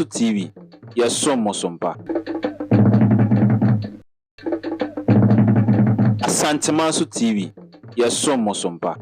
TV, yɛsom mo so mpa. Asantemanso TV, yɛsom mo so mpa.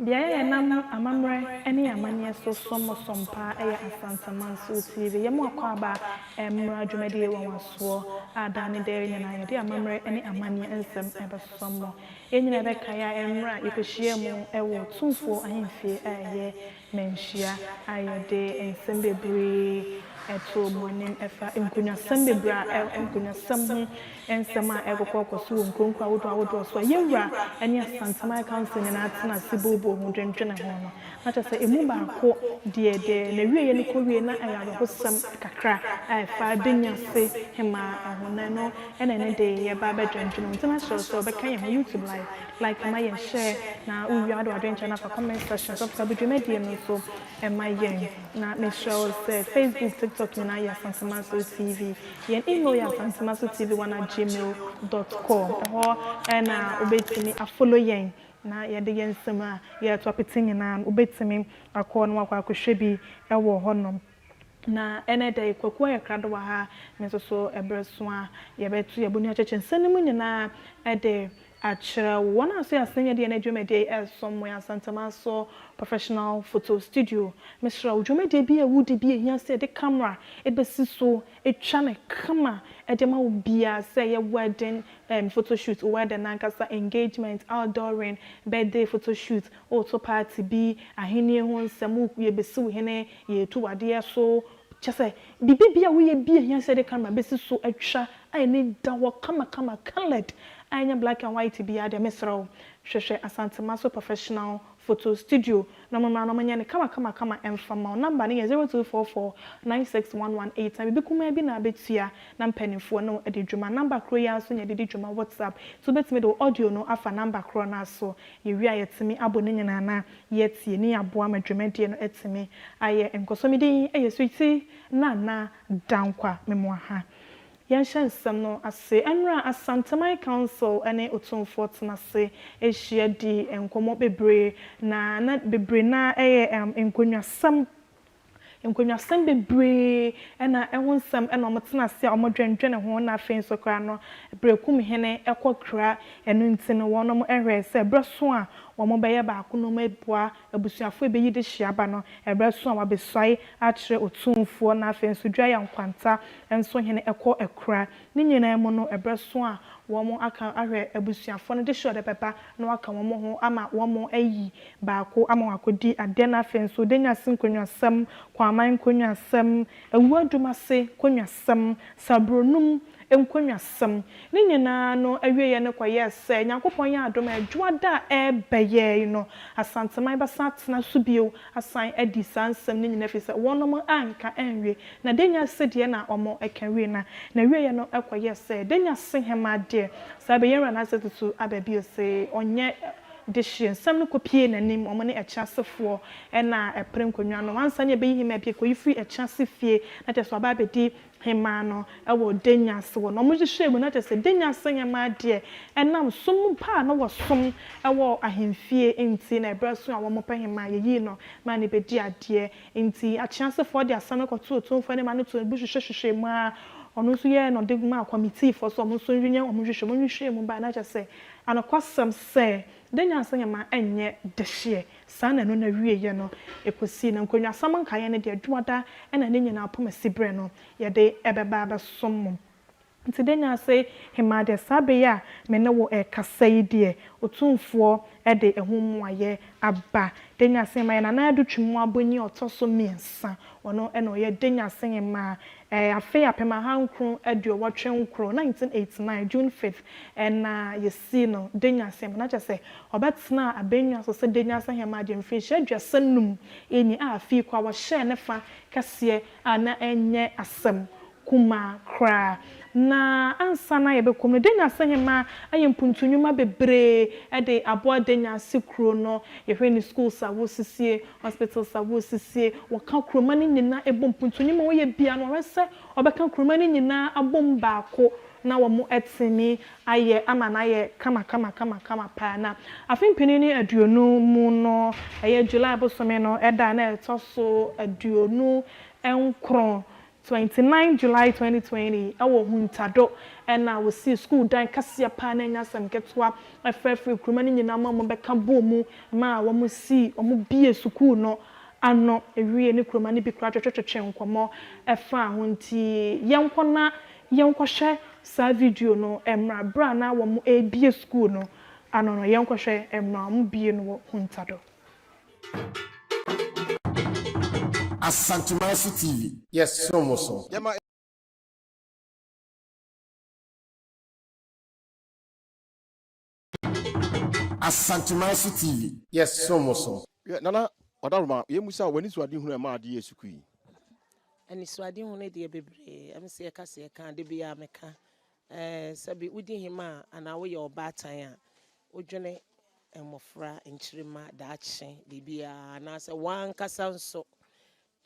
Beaeɛ a yɛnam amammerɛ ne amanneɛ so som mo so mpa yɛ Asantemanso TV. Yɛn mu akwaaba mmra dwumadie nwanwasoɔ a daa ne daa nyinaa yɛde amammerɛ ne amanneɛ nsɛm bɛsom mo. Yɛn nyinaa bɛkae a mmerɛ a yɛkɔhyiaa mu wɔ Tumfoɔ ahemfie a ɛyɛ Manhyia a yɛde nsɛm bebree too mo anim ɛfa nkonnwasɛm bebree a nkonnwasɛm ho nsɛm a ɛrekokɔkɔ so wɔ nkuro nkuro ahodoɔ ahodoɔ so a yɛn wura ne Asanteman Council nyinaa tena ase booboo ho dwendwene ho no, na kyerɛ sɛ ɛmu baako deɛ deɛ n'awieɛ no kɔwie na ɛyɛ awerɛhosɛm kakra a ɛfa Adenyase Hemaa ho na ɛno na ɛne de yɛba abɛdwendwene ho. Nti mɛsrɛ wo sɛ wobɛka yɛn ho YouTube live. Like ma yɛn share na wo wie a wode w'adwenkyerɛ no afa comment section subscribe dwumadie no nso ma yɛn na mesrɛ wo sɛ Facebook TikTok nyinaa yɛ Asantemaso TV yɛn email yɛ asantemasotv1 at gmail dot com ɛhɔ na wobɛtumi a follow yɛn na yɛde yɛn nsɛm a yɛreto apete nyinaa no wobɛtumi akɔ na wakɔ akɔhwɛ bi wɔ hɔnom. Na ɛnɛ da yi Kwaku ayɛ krado wɔ ha me nso so ɛberɛ so a yɛbɛto yɛn bo ne akyɛkyɛ nsɛm no mu nyinaa de akyerɛ wo. Wɔn a nso yɛ asɛnyɛdeɛ na dwumadie yi ɛresom mo yɛ Asantemaso Professional Photo Studio. Mesrɛ wo, dwumadie bi a wodi bi a ɛhia sɛ yɛde camera bɛsi so twa no kama de ma wo biara, sɛ ɛyɛ wedding um, photo shoot, wedding ankasa, engagement, outdooring, birthday photo shoot, woreto party bi, ahennie ho nsɛm, yɛbɛsi wo hene, yɛretu w'adeɛ so, kyɛ sɛ biribi bi a woyɛ bi a ɛhia sɛ yɛde camera bɛsi so atwa a ɛni da hɔ kamakama, coloured a ɛnyɛ black and white biara deɛ, mesrɛ wo, hwehwɛ Asantemaso Professional Photo Studio na ɔmo na ɔmo nyɛ no kama kama kama ɛmfa ma wo. Number no yɛ 0244 9611 na biribi kumaa bi na abɛtua na mpanimfoɔ no de dwuma. Number koro yi ara nso na yɛde di dwuma WhatsApp, so wobɛtumi de wo audio no afa number korɔ no so. Yɛwie a, yɛtumi abɔ ne nyinaa na yɛtie ne yɛaboa ma dwumadie no atumi ayɛ nkɔsɔ. Me din ɛyɛ Sweetie Nana Dankwa. Memoa ha yɛnhyɛ nsɛm no ase. Mmerɛ Asanteman Council ne Otumfoɔ tena ase ahyia di nkɔmmɔ bebree na bebree na ɛyɛ nkonnwasɛm, nkonnwasɛm bebree ɛna ɛho nsɛm ɛna wɔn tena ase a wɔn dwendwene ho. Na afei nso koraa no, Berekum hene ɛkɔ kura ɛno nti no, wɔn ɛhwɛ sɛ ɛbrɛ so a wɔn bɛyɛ baako na wɔn aboa abusuafoɔ ebeyi de hyia aba no, ɛbrɛ so a wabɛsuae akyerɛ Otumfoɔ. Na afei nso dua yɛ nkwanta nso hene ɛkɔ ɛkura ne nyinaa mu no, ɛbrɛ so a wɔn aka ahwɛ abusuafoɔ no de hyɛ ɔde bɛba na waka wɔn ho ama wɔn ayi baako ama wakɔdi adeɛ. Na afei nso Denyase nkonnwasɛm, Kwaman nkonnwasɛm, Awuadumase nkonnwasɛm, Sabronum nkonnwasɛm ne nyinaa no awieɛ no kɔyɛɛ sɛ Nyankopɔn yɛ adom a adwoada a ɛrebɛyɛ no, Asanteman bɛsan atena so bio asan adi saa nsɛm no nyinaa, firi sɛ wɔnom anka anwie. Na Denyase deɛ na ɔmo ɛka wie na wieɛ no ɛkɔyɛ sɛ Denyase hema deɛ saa bɛyɛ nwura n'asɛ tutu aba bio sɛ ɔnyɛ de hyɛ nsɛm no kɔpie n'anim. Ɔmo ne ɛkyɛ ɛna ɛpere nkonnwa no wansa ne ɛbɛyi hema bi kɔyi firi ɛkyɛ fie na kyerɛ sɛ ɔba abɛdi hemaa no ɛwɔ Denyase wɔ. Na ɔmo hyehyɛ mu na kyerɛ sɛ Denyase hemaa deɛ, ɛnam som pa a na wɔsom ɛwɔ ahemfie nti, na ɛbrɛ so a wɔn pɛ hemaa yɛyi no maa ne bɛdi adeɛ nti, akyeasefoɔ de asɛm no kɔto Otumfoɔ ne ma no to ebu hwehwɛ hwehwɛ mu a ɔno nso yɛ na ɔde maa committeefoɔ so ɔmo nso nyɛ ɔmo hwehwɛ ɔmo hwehwɛ mu baa na kyerɛ sɛ anokwasɛm sɛ Denyase hemaa ɛnyɛ dehyeɛ saa. Na ɛno na wieɛ no ɛkɔsii na nkonnwasɛm nkaeɛ no deɛ, dwoada ɛna ne nyinaa pom asi berɛ no yɛde ɛbɛba abɛsom mo. Nti Denyase hemaa deɛ, saa bere a me ne wo ɛrekasa yi deɛ, Otumfoɔ ɛde ɛho mmuayɛ aba. Denyase hemaa yɛ Nana Ado Twum Abonyi ɔtɔ so mmiɛnsa. Ɔno ɛna ɔyɛ Denyase hemaa. Afei 1989, 1989 June 5th ɛna yɛsi no Denyase hemaa. Na kyerɛ sɛ ɔbɛtena abɛnwa so sɛ Denyase hemaa deɛ, mfirinhyia 35 ɛni a afei kɔ a wɔhyɛɛ ne fa kɛseɛ a na ɛnyɛ asɛm kumaa koraa. Na ansa na yɛbɛkɔ mu no, Denyase hemaa ayɛ mpuntunwuma bebree de aboa Denyase kuro no. Yɛhwɛ ne schools a wɔsisie, hospitals a wɔsisie, wɔka kuroma no nyinaa ɛbɔ mpuntunwuma wɔyɛ bia no, wɔhwɛ sɛ ɔbɛka kuroma no nyinaa abom baako na wɔn atumi ayɛ ama no ayɛ kama kama kama kama paa. Na afe mpini ne 20 mu no, ɛyɛ July bosome no ɛda na ɛtɔ so 20. 9, 29 July 2020, wɔ Huntado na wɔsii sukuu dan kɛseɛ paa na ɛnyɛ asɛm ketewa frɛfrɛɛ kuruma no nyinaa ma wɔbɛka bɔɔ mu maa wɔsii wɔbuee sukuu no ano wiee ne kuruma no bi koraa twetwetwetwe nkɔmmɔ faa ho nti yɛnkɔ na yɛnkɔhwɛ saa video no mmra berɛ a na wɔrebue sukuu no ano no yɛnkɔhwɛ mmra wɔbue no wɔ Huntado. Asantemanso TV, yɛsom wo so. Yɛma Asantemanso TV, yɛsom wo so. Hwɛ, Nana Ɔdaroma, yɛmmisa wo, w'anisoadehunu a ɛma ade yɛɛ sukuu yi? Anisoadehunu deɛ bebree, ɛm sɛ yɛka sɛ yɛka a, da biara meka. Ɛɛ, sɛbe wodi hema a anaa woyɛ ɔbaatan a, Wodwene mmofra, nkyirimma, daakye, biribiara, anaasɛ w'ankasa nso,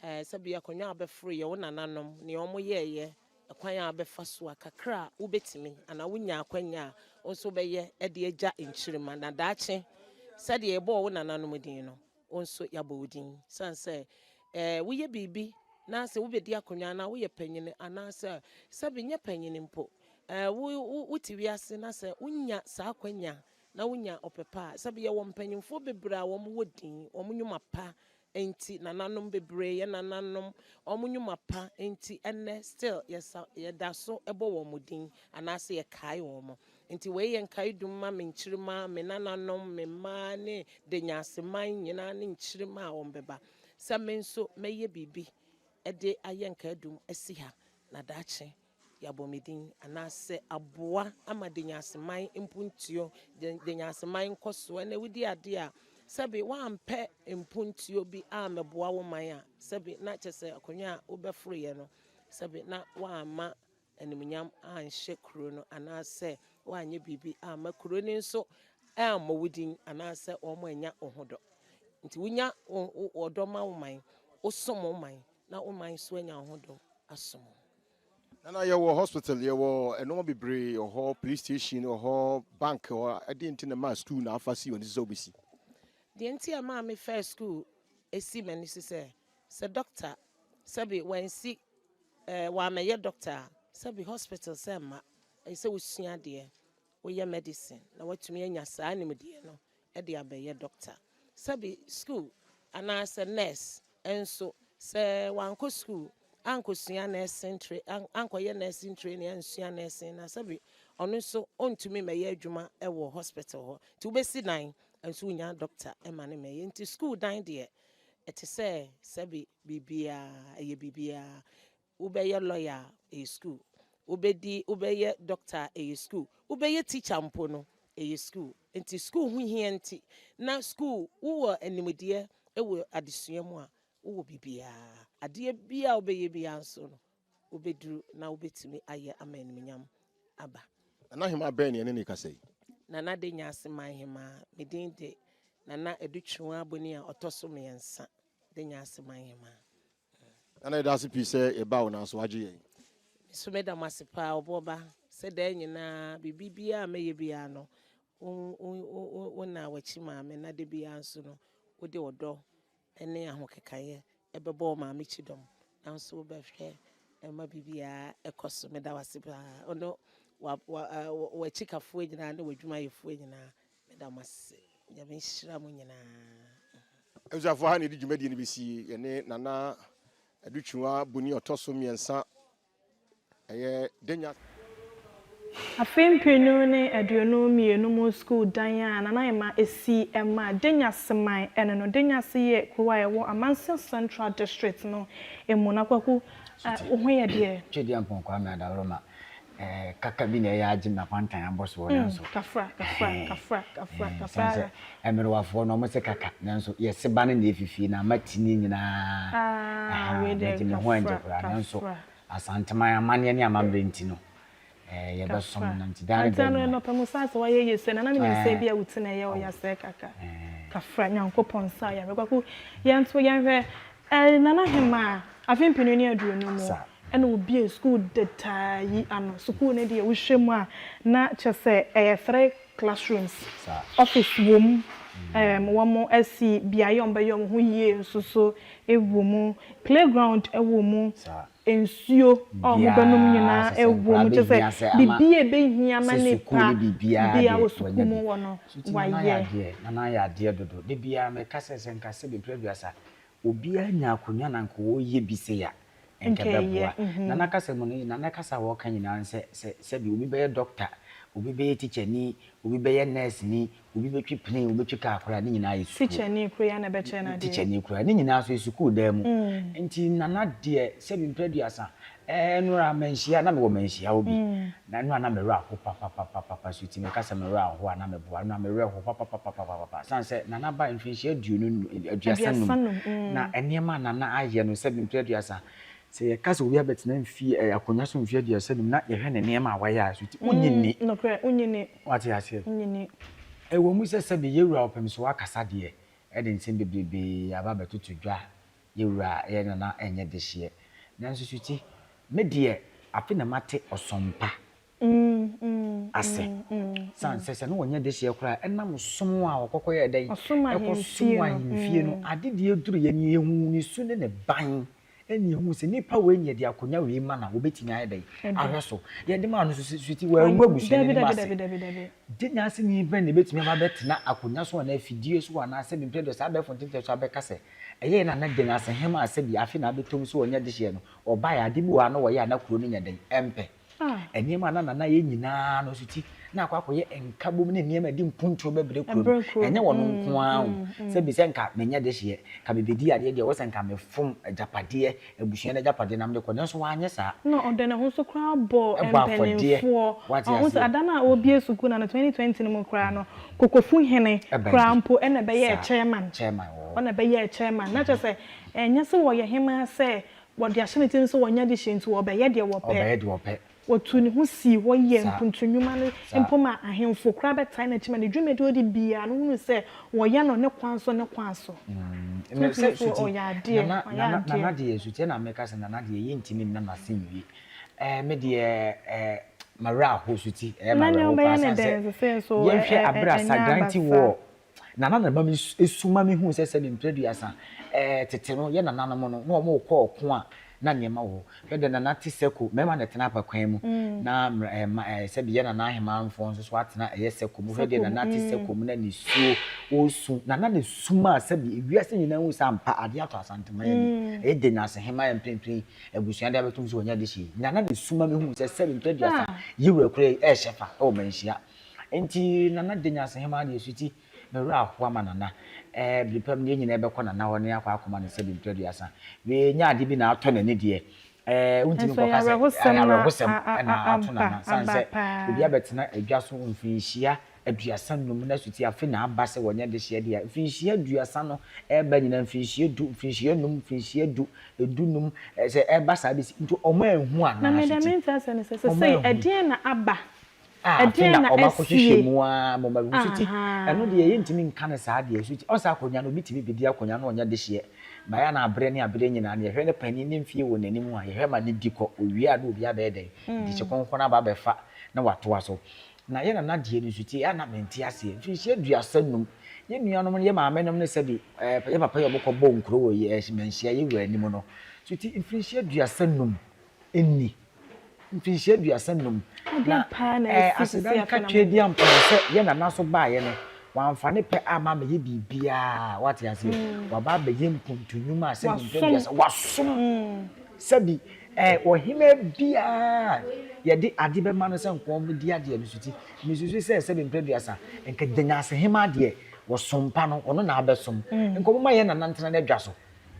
ɛɛ, sɛbi akonnwa a wobɛforo yɛ wo nananom, nea wɔyɛeɛ, ɛkwan a wobɛfa so a, kakra a wobɛtumi, anaa wonya akwanya a, wo nso wobɛyɛ de agya nkyirimma, na daakye, sɛdeɛ yɛbɔɔ wo nananom din no, wo nso yɛabɔ wo din. Sane sɛ, ɛɛ, woyɛ biribi na sɛ wobɛdi akonnwa anaa woyɛ panyin anaasɛ sɛbi nyɛ panyin mpo, ɛɛ, wo, wo, wote wiase na sɛ wonya saa akwanya na wonya ɔpɛ pa a, sɛbi yɛwɔ mpanyinfoɔ bebree a wɔn wɔ din, wɔn nnwuma pa nti, nananom bebree, yɛn nananom, wɔn nnwuma pa nti, ɛnnɛ still yɛsa, yɛda so bɔ wɔn din anaasɛ yɛkae wɔn. Nti wei yɛ nkaedum ma me nkyirimma, me nananom, me mma ne Denyaseman nyinaa ne nkyirimma a wɔbɛba, sɛ me nso mɛyɛ biribi de ayɛ nkaedum asi ha na daakye yɛabɔ me din anaasɛ aboa ama Denyaseman mpuntuo, Denyaseman nkɔsoɔ. Ɛnɛ wodi adeɛ a, sɛbe woampɛ mpuntuo bi ammɛboa wo man a, sɛbe na kyerɛ sɛ akonnwa a wobɛforoeɛ no, sɛbe na woamma animuonyam anhyɛ kuro no anaasɛ woanyɛ biribi amma kuro no nso ammɔ wo din anaasɛ wɔn annya wo ho dɔ. Nti wonya ɔdɔ ma wo man, wosom wo man na wo man nso anya wo ho dɔ asom wo. Nana yɛwɔ hospital, yɛwɔ nnoɔma bebree wɔ hɔ, police station wɔ hɔ, bank wɔ hɔ, ɛdeɛn nti na ɛmaa school na afa sii w'ani so sɛ wobɛsi? Deɛ nti a ɛmaa mefaa school sii m'ani so sɛ, sɛ doctor sɛbe wansi Eh wammɛyɛ doctor a, sɛbi hospital sɛ mma, ɛyɛ sɛ wosua adeɛ, woyɛ medicine na woatumi anya saa nimdeɛ no de abɛyɛ doctor. Sɛbi school anaasɛ nurse nso, sɛ wankɔ school ankɔsua nursing tra ankɔyɛ nursing training ansua nursing no a, sɛbi ɔno nso ɔntumi mmɛyɛ adwuma wɔ hospital hɔ. Nti wobɛsi dan nso wonnya doctor ma no mmɛyɛ. Nti school dan deɛ, ɛte sɛ sɛbi Biribiara, ɛyɛ biribiara. Wobɛyɛ lɔya a, ɛyɛ sukuu. Wobɛdi, wobɛyɛ dɔkta a, ɛyɛ sukuu. Wobɛyɛ tikya mpo no, ɛyɛ sukuu. Nti sukuu ho hia nti, na sukuu, wowɔ animdeɛ wɔ adesua mu a, wowɔ biribiara. Adeɛ biara a wobɛyɛ biara nso no, wobɛduru na wobɛtumi ayɛ ama animuonyam aba. Nana Hemaa bɛn na yɛne no rekasa yi? Nana Denyaseman Hemaa. Me din de Nana Adu Twumwaa Boni a ɔtɔ so mmiɛnsa. de nya asɛm ahemaa. Nana yɛda ase pii sɛ yɛbaa wo nan so wagye yɛn. Me nso meda mo ase paa ɔboɔba sɛ daa nyinaa biribi biara a mɛyɛ biara no wo na w'akyi maa me na da biara nso no wode ɔdɔ ne ahokekayɛ ɛbɛbɔ wo maame kyidɔm nanso wobɛhwɛ ma biribiara ɛkɔ so meda wo ase paa ɔno w'akyikafoɔ nyinaa ne w'adwumayɛfoɔ nyinaa Meda mo ase. Nyame nhyira mo nyinaa. Abusuafoɔ ha na yɛde dwumadie no bɛsi. Yɛne Nana Adu Twumwa Boni ɔtɔ so mmiɛnsa ɛyɛ Denya. Afe 2022 mu sukuu dan a Nana Emma si maa Denyase man no no, Denyase yɛ kurow a ɛwɔ Amansin Central District no mu. Na Kwaku, wo ho yɛ deɛ? Twedeampɔn Kwame Adaworoma Eh, kaka bi na ɛyɛ agye me akwantan abɔ soɔ nanso. Kafra, kafra, kafra, kafra, kafra. Sane sɛ mmerewafoɔ no wɔn se kaka nanso yɛse ba no na efifie na ama ti ne nyinaa. Ah, wei deɛ Megye me ho angye koraa nanso Asanteman amanneɛ ne amammerɛ nti no eh, yɛbɛsom no nti daa ne daa nyinaa. Ante ano ɛnɔpɛ mu saa sɛ wayɛ yie sɛ nana menim sɛ ebia wo ti na ɛyɛ wo ya sɛ kaka. Kafra, Nyankopɔn nsa ayare. Kwaku, yɛnto yɛnhwɛ Eh, Nana Hemaa, afe 2020 mu ɛna obiee sukuu detaa yi ano. Sukuu no deɛ wohwɛ mu a na kyerɛ sɛ ɛyɛ three classrooms, office wɔ mu, Ɛɛm wɔn asi beaeɛ a wɔbɛyɛ wɔn ho yie nso so wɔ mu. Playground wɔ mu. Nsuo a wɔbɛnom nyinaa wɔ mu. Kyerɛ sɛ biribiara a ɛbɛhia ma nipa biara wɔ sukuu mu hɔ no, wɔayɛ. Nana ayɛ adeɛ dodo. Da biara meka sɛ, sɛ nka sɛbe mprɛ aduasa, obiara nya akonnwa na nka ɔreyɛ bi sei a, nka ɛbɛboa. Nana kasa mu no, Nana kasa a ɔka nyinaa ne sɛ, sɛ sɛbe obi bɛyɛ dɔkta, obi bɛyɛ tikyani, obi bɛyɛ nɛɛseni, obi bɛtwi plane, obi bɛtwi kaa koraa, ne nyinaa yɛ sukuu. Tikyani koraa na ɛbɛkyerɛ no adeɛ. Tikyani koraa, ne nyinaa nso yɛ sukuu dan mu. Nti Nana deɛ, sɛbe mprɛ aduasa, ɛɛ nnora manhyia, na mewɔ manhyia hɔ bi. Na nnora na me werɛ aho papapapapa, so nti meka sɛ me werɛ aho a na meboa, nnora me werɛ ho papapapapapa. Sane sɛ Nana baa mfirinhyia aduonu, 35, na nneɛma a Nana ayɛ no, sɛbe mprɛ aduasa, Sɛ yɛka sɛ obi abɛtena mfie ɛɛ akonnwa so mfeɛ 35 na yɛhwɛ ne nneɛma a wayɛ a, so ti wonnye nni? Nokorɛ, wonnye nni. Wate aseɛ? Wonnye nni. Ɛwɔ mu sɛ sɛbe yɛn Wura Ɔpɛmsoɔ akasa deɛ, ɛde nsɛm bebrebee aba abɛtoto dwa, yɛn Wura yɛn Nana nyɛ dehyeɛ. Nanso so ti, me deɛ, afe na mate ɔsɔmpa ase. Sane sɛ, sɛ na wɔnyɛ dehyeɛ koraa a, ɛnam som a wɔkɔkɔ yɛɛ dɛn? Ɛkɔsom ahemfie no, ade deɛ ɛduru yɛn, yɛhuu ne su ne ne ban, ɛna yɛhuu sɛ nipa wei na yɛde akonnwa wei ma no a, wɔbɛtumi ayɛ dɛn? Ahwɛ so. Yɛde maa no nso, so ti, wangu abusua no anim ase. Gye-nyansani bɛn na ɛbɛtumi aba abɛtena akonnwa so anaa afidie so anaa sɛbi mprɛ deɛ saa abɛɛfo ntentan so abɛka sɛ, ɛyɛ yɛn nana Gye-nyansahema a sɛbi afe na abɛtɔ mu sɛ ɔnyɛ dehyeɛ no, ɔbaeɛ a, ade bi wɔ hɔ a na wɔyɛ a na kuro no nyɛ dɛn? Ɛmpɛ. Nneɛma a na Nana yɛ nyinaa no nso ti na akɔ akɔyɛ nkabom ne nneɛma a ɛde mpuntuo bɛbrɛ kuro no. Ɛnyɛ wɔn nko ara o. Sɛbi sɛ nka menyɛ dehyeɛ, nka mebɛdi adeɛ deɛ ɛwɔ sɛ nka mefom agyapadeɛ, abusua no agyapadeɛ na mede kɔ. Nanso wanyɛ saa. Na ɔde ne ho nso koraa bɔɔ Bɔɔ afɔdeɛ. mpanimfoɔ. Wate Ɔho sɛ aseɛ? ada no a ɔrebue sukuu no ano, 2020 no mu koraa no, Kokofu hene Ɛbaa koraa bi. mpo na ɛbɛyɛɛ Saa. chairman. Chairman wɔ hɔ. Ɔna ɛbɛyɛɛ chairman. Na kyerɛ sɛ ɛnyɛ sɛ wɔyɛ hemaa sɛ Wɔde ahyɛ ne tirim sɛ wɔnyɛ adehyeɛ nti wɔbɛyɛ deɛ wɔpɛ. Wɔbɛyɛ deɛ wɔpɛ. Wɔtuu ne ho sii hɔ yɛɛ Saa. mpuntu nnwuma no Saa. mpo maa ahemfo koraa bɛtae n'akyi ma ne dwumadi a ɔdi biara no wohunu sɛ wɔyɛ no ne kwan so ne kwan so. Mm, So na wotumi sɛ so Suti, ɔyɛ adeɛ, Nana, ɔyɛ Nana, adeɛ. Nana deɛ Suti ɛna meka sɛ Nana deɛ yɛntumi nna n'ase nwie. Ɛɛ, me deɛ ɛɛ, m'awerɛ aho Suti, ɛyɛ Na nea m'awerɛho paa ɔbɛyɛ ne sane sɛ dɛn sesei nso ɛ yɛnhwɛ ɛ ɛ aberɛ a ɛnyɛ Sagranti abasa. wɔ Na na ne mma su ma mihuu sɛ sɛbe mprɛ aduasa ɛɛ tete no, yɛn nananom no, na wɔrekɔ ɔko a na nneɛma wɔ hɔ. Hwɛ dɛ Nana te sɛko, mmarima na ɛtena apakwan mu, na mmerɛ ɛɛ ma ɛɛ sɛbe yɛn nana ahemanfoɔ nso so atena ɛyɛ sɛko mu. Hwɛ deɛ Nana te sɛko mu na ne suo, ɔresu. Nana na su maa sɛbe ewiase nyinaa hu sɛ ampa adeɛ atɔ Asanteman ani. Ɛyɛ Denase hemaa mprempren abusua de abɛtom sɛ wɔanya adehyeɛ yi. Nana na su ma mihuu sɛ sɛbe mprɛ aduasa yɛn wura kura yi ɛrehyɛ fa wɔ Manhyia. Enti Nana Denase hemaa deɛ suti. Me werɛ ahow ama Nana. Ɛɛ, bere pa mu no, yɛn nyinaa bɛkɔ Nana hɔ na yɛakɔ akɔma no sɛbi mprɛ aduasa. Wei nyɛ ade bi na atɔ n'ani deɛ. Ɛɛ, wontumi Nso ɛyɛ nkɔka sɛ awerɛhosɛm ɛyɛ na awerɛhosɛm na ato aba, Nana. Sane aba sɛ paa. obi abɛtena adwa so mfirinhyia 35 na suti afe na aba sɛ wɔnyɛ dehyeɛ deɛ a, mfirinhyia aduasa no ɛreba nyinaa, mfirinhyia du, mfirinhyia num, mfirinhyia du, dunum, sɛ ɛreba saa bɛsi, nti wɔanhu Na anaa me deɛ suti? mente aseɛ ne sɛ, Wɔanhu. sesei ɛdeɛn na aba A afei Ɛdeɛn na na ɔmo akɔhwehwɛ asie? mu ara ma ɔmo ahu. So ti, ɛno deɛ yɛntumi nka no saa deɛ. So ti, ɔn sɛ akonnwa no obi tumi bedi akonnwa na ɔnyɛ dehyeɛ. Baeɛ a na aberɛ ne aberɛ nyinaa no yɛhwɛ ne panin ne mfie wɔ n'anim a, yɛhwɛ ma no di kɔ. Owie a na obi abɛyɛ dɛn? Dehye kronkron aba abɛfa na watoa so. Na yɛ nana deɛ no nso ti, ɛyɛ a na mente aseɛ. Mfirihyia 35, yɛn nuanom no, yɛn maamenom ne sɛbi ɛɛ yɛn papa yi a wɔkɔ bɔɔ nkuro wɔ yɛ Manhyia yɛn wura anim no. So ti, mfirihyia 35 nni. Mfinhyia 35 na ɛɛ aseda nka Tweaduampɔn sɛ yɛn nana so baeɛ no, wamfa ne pɛ amma ammɛyɛ biribiara, wate aseɛ, waba abɛyɛ mpuntu nnwuma a sɛbi mprɛ aduasa, wasom sɛbi ɛɛ ɔhemaa biara yɛde ade bɛma no sɛ nka ɔmmɛdi adeɛ no so ti, mesusu sɛ sɛbi mprɛ aduasa, nka Gyanyasehemaa deɛ wɔsom pa no, ɔno na abɛsom, nka ɔmoma yɛn nana ntena n'adwa so.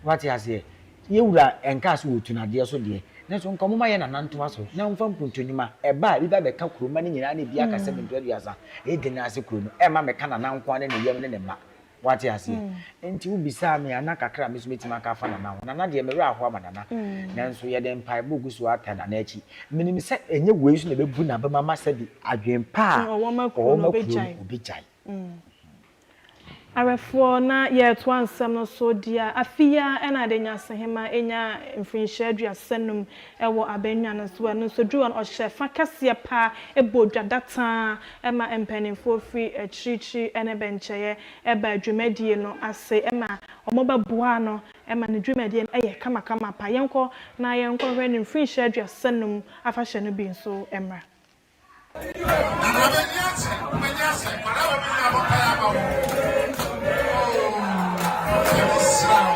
Wate aseɛ? Yɛ wura nkaa sɛ wɔtu no adeɛ so deɛ, nanso nka wɔmma yɛn nana ntoa so na ɔmfa mpuntu nnwuma. Ɛba a, ebi ba bɛka kuro mma no nyinaa na ebi aka sɛ mprɛ aduasa. Ɛyɛ den ara sɛ kuro no, ɛmma mɛka nana nko ara ne ne yam ne ne mma. Wate aseɛ? Enti wobisaa me a, na kakra a me nso mɛtumi aka afa nana ho. Nana deɛ, me werɛ aho ama nana. Nanso yɛde mpaebɔ gu so ara taa nana akyi. Menim sɛ ɛnyɛ wei nso na ɛbɛbu n'abam ama sɛbi adwene pa a Ɔwɔ ma kuro ɔwɔ no, ma kuro no, ɔbɛgyae. ɔbɛgyae. Awɛfoɔ na yɛretoa nsɛm no so deɛ a, afe yi ara na Adenyasehemaa anya mfirinhyia 35 wɔ abannwa no so. Ɛno nso duru hɔ no, ɔhyɛ fa kɛseɛ pa ara bɔ dwa dataa ma mpanimfoɔ firi akyirikyiri ne bɛnkyɛeɛ ba dwumadie no ase ma wɔbɛboa no ma ne dwumadie no yɛ kamakama pa. Yɛnkɔ na yɛnkɔhwɛ ne mfirinhyia 35 afahyɛ no bi nso mmra. Nana w'ani akyɛ, w'ani ahyɛ, nkwadaa wɔ mi nyinaa bɔ mpaeɛ ama wo. Oh, Nyame hyira wo.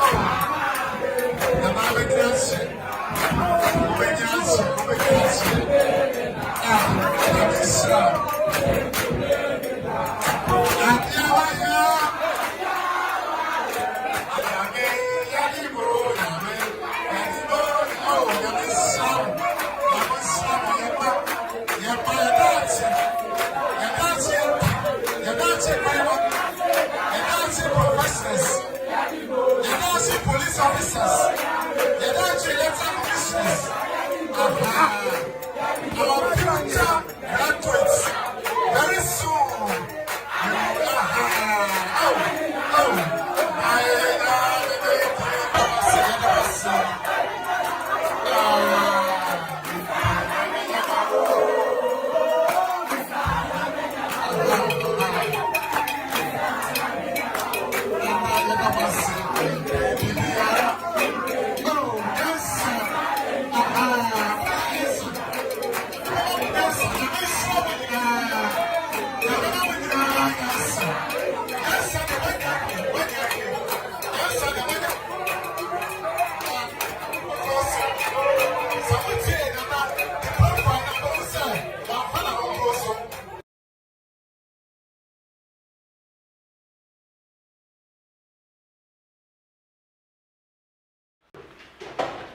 Ah, oh, Nana w'ani akyɛ, w'ani akyɛ, w'ani akyɛ. Ah, Nyame hyira wo. Adeɛ wayɛ. Nyame yɛde mo, Nyame yɛde mo, oh, Nyame nhyira mo, Nyame nhyira mo, yɛba, yɛba, yɛdaakye, yɛdaakye yɛpa, yɛdaakye pilot, yɛdaakye professors, yɛdaakye police officers, yɛdaakye electoral commissioners, aha, our future graduates, very soon, you, aha, oh, oh, I,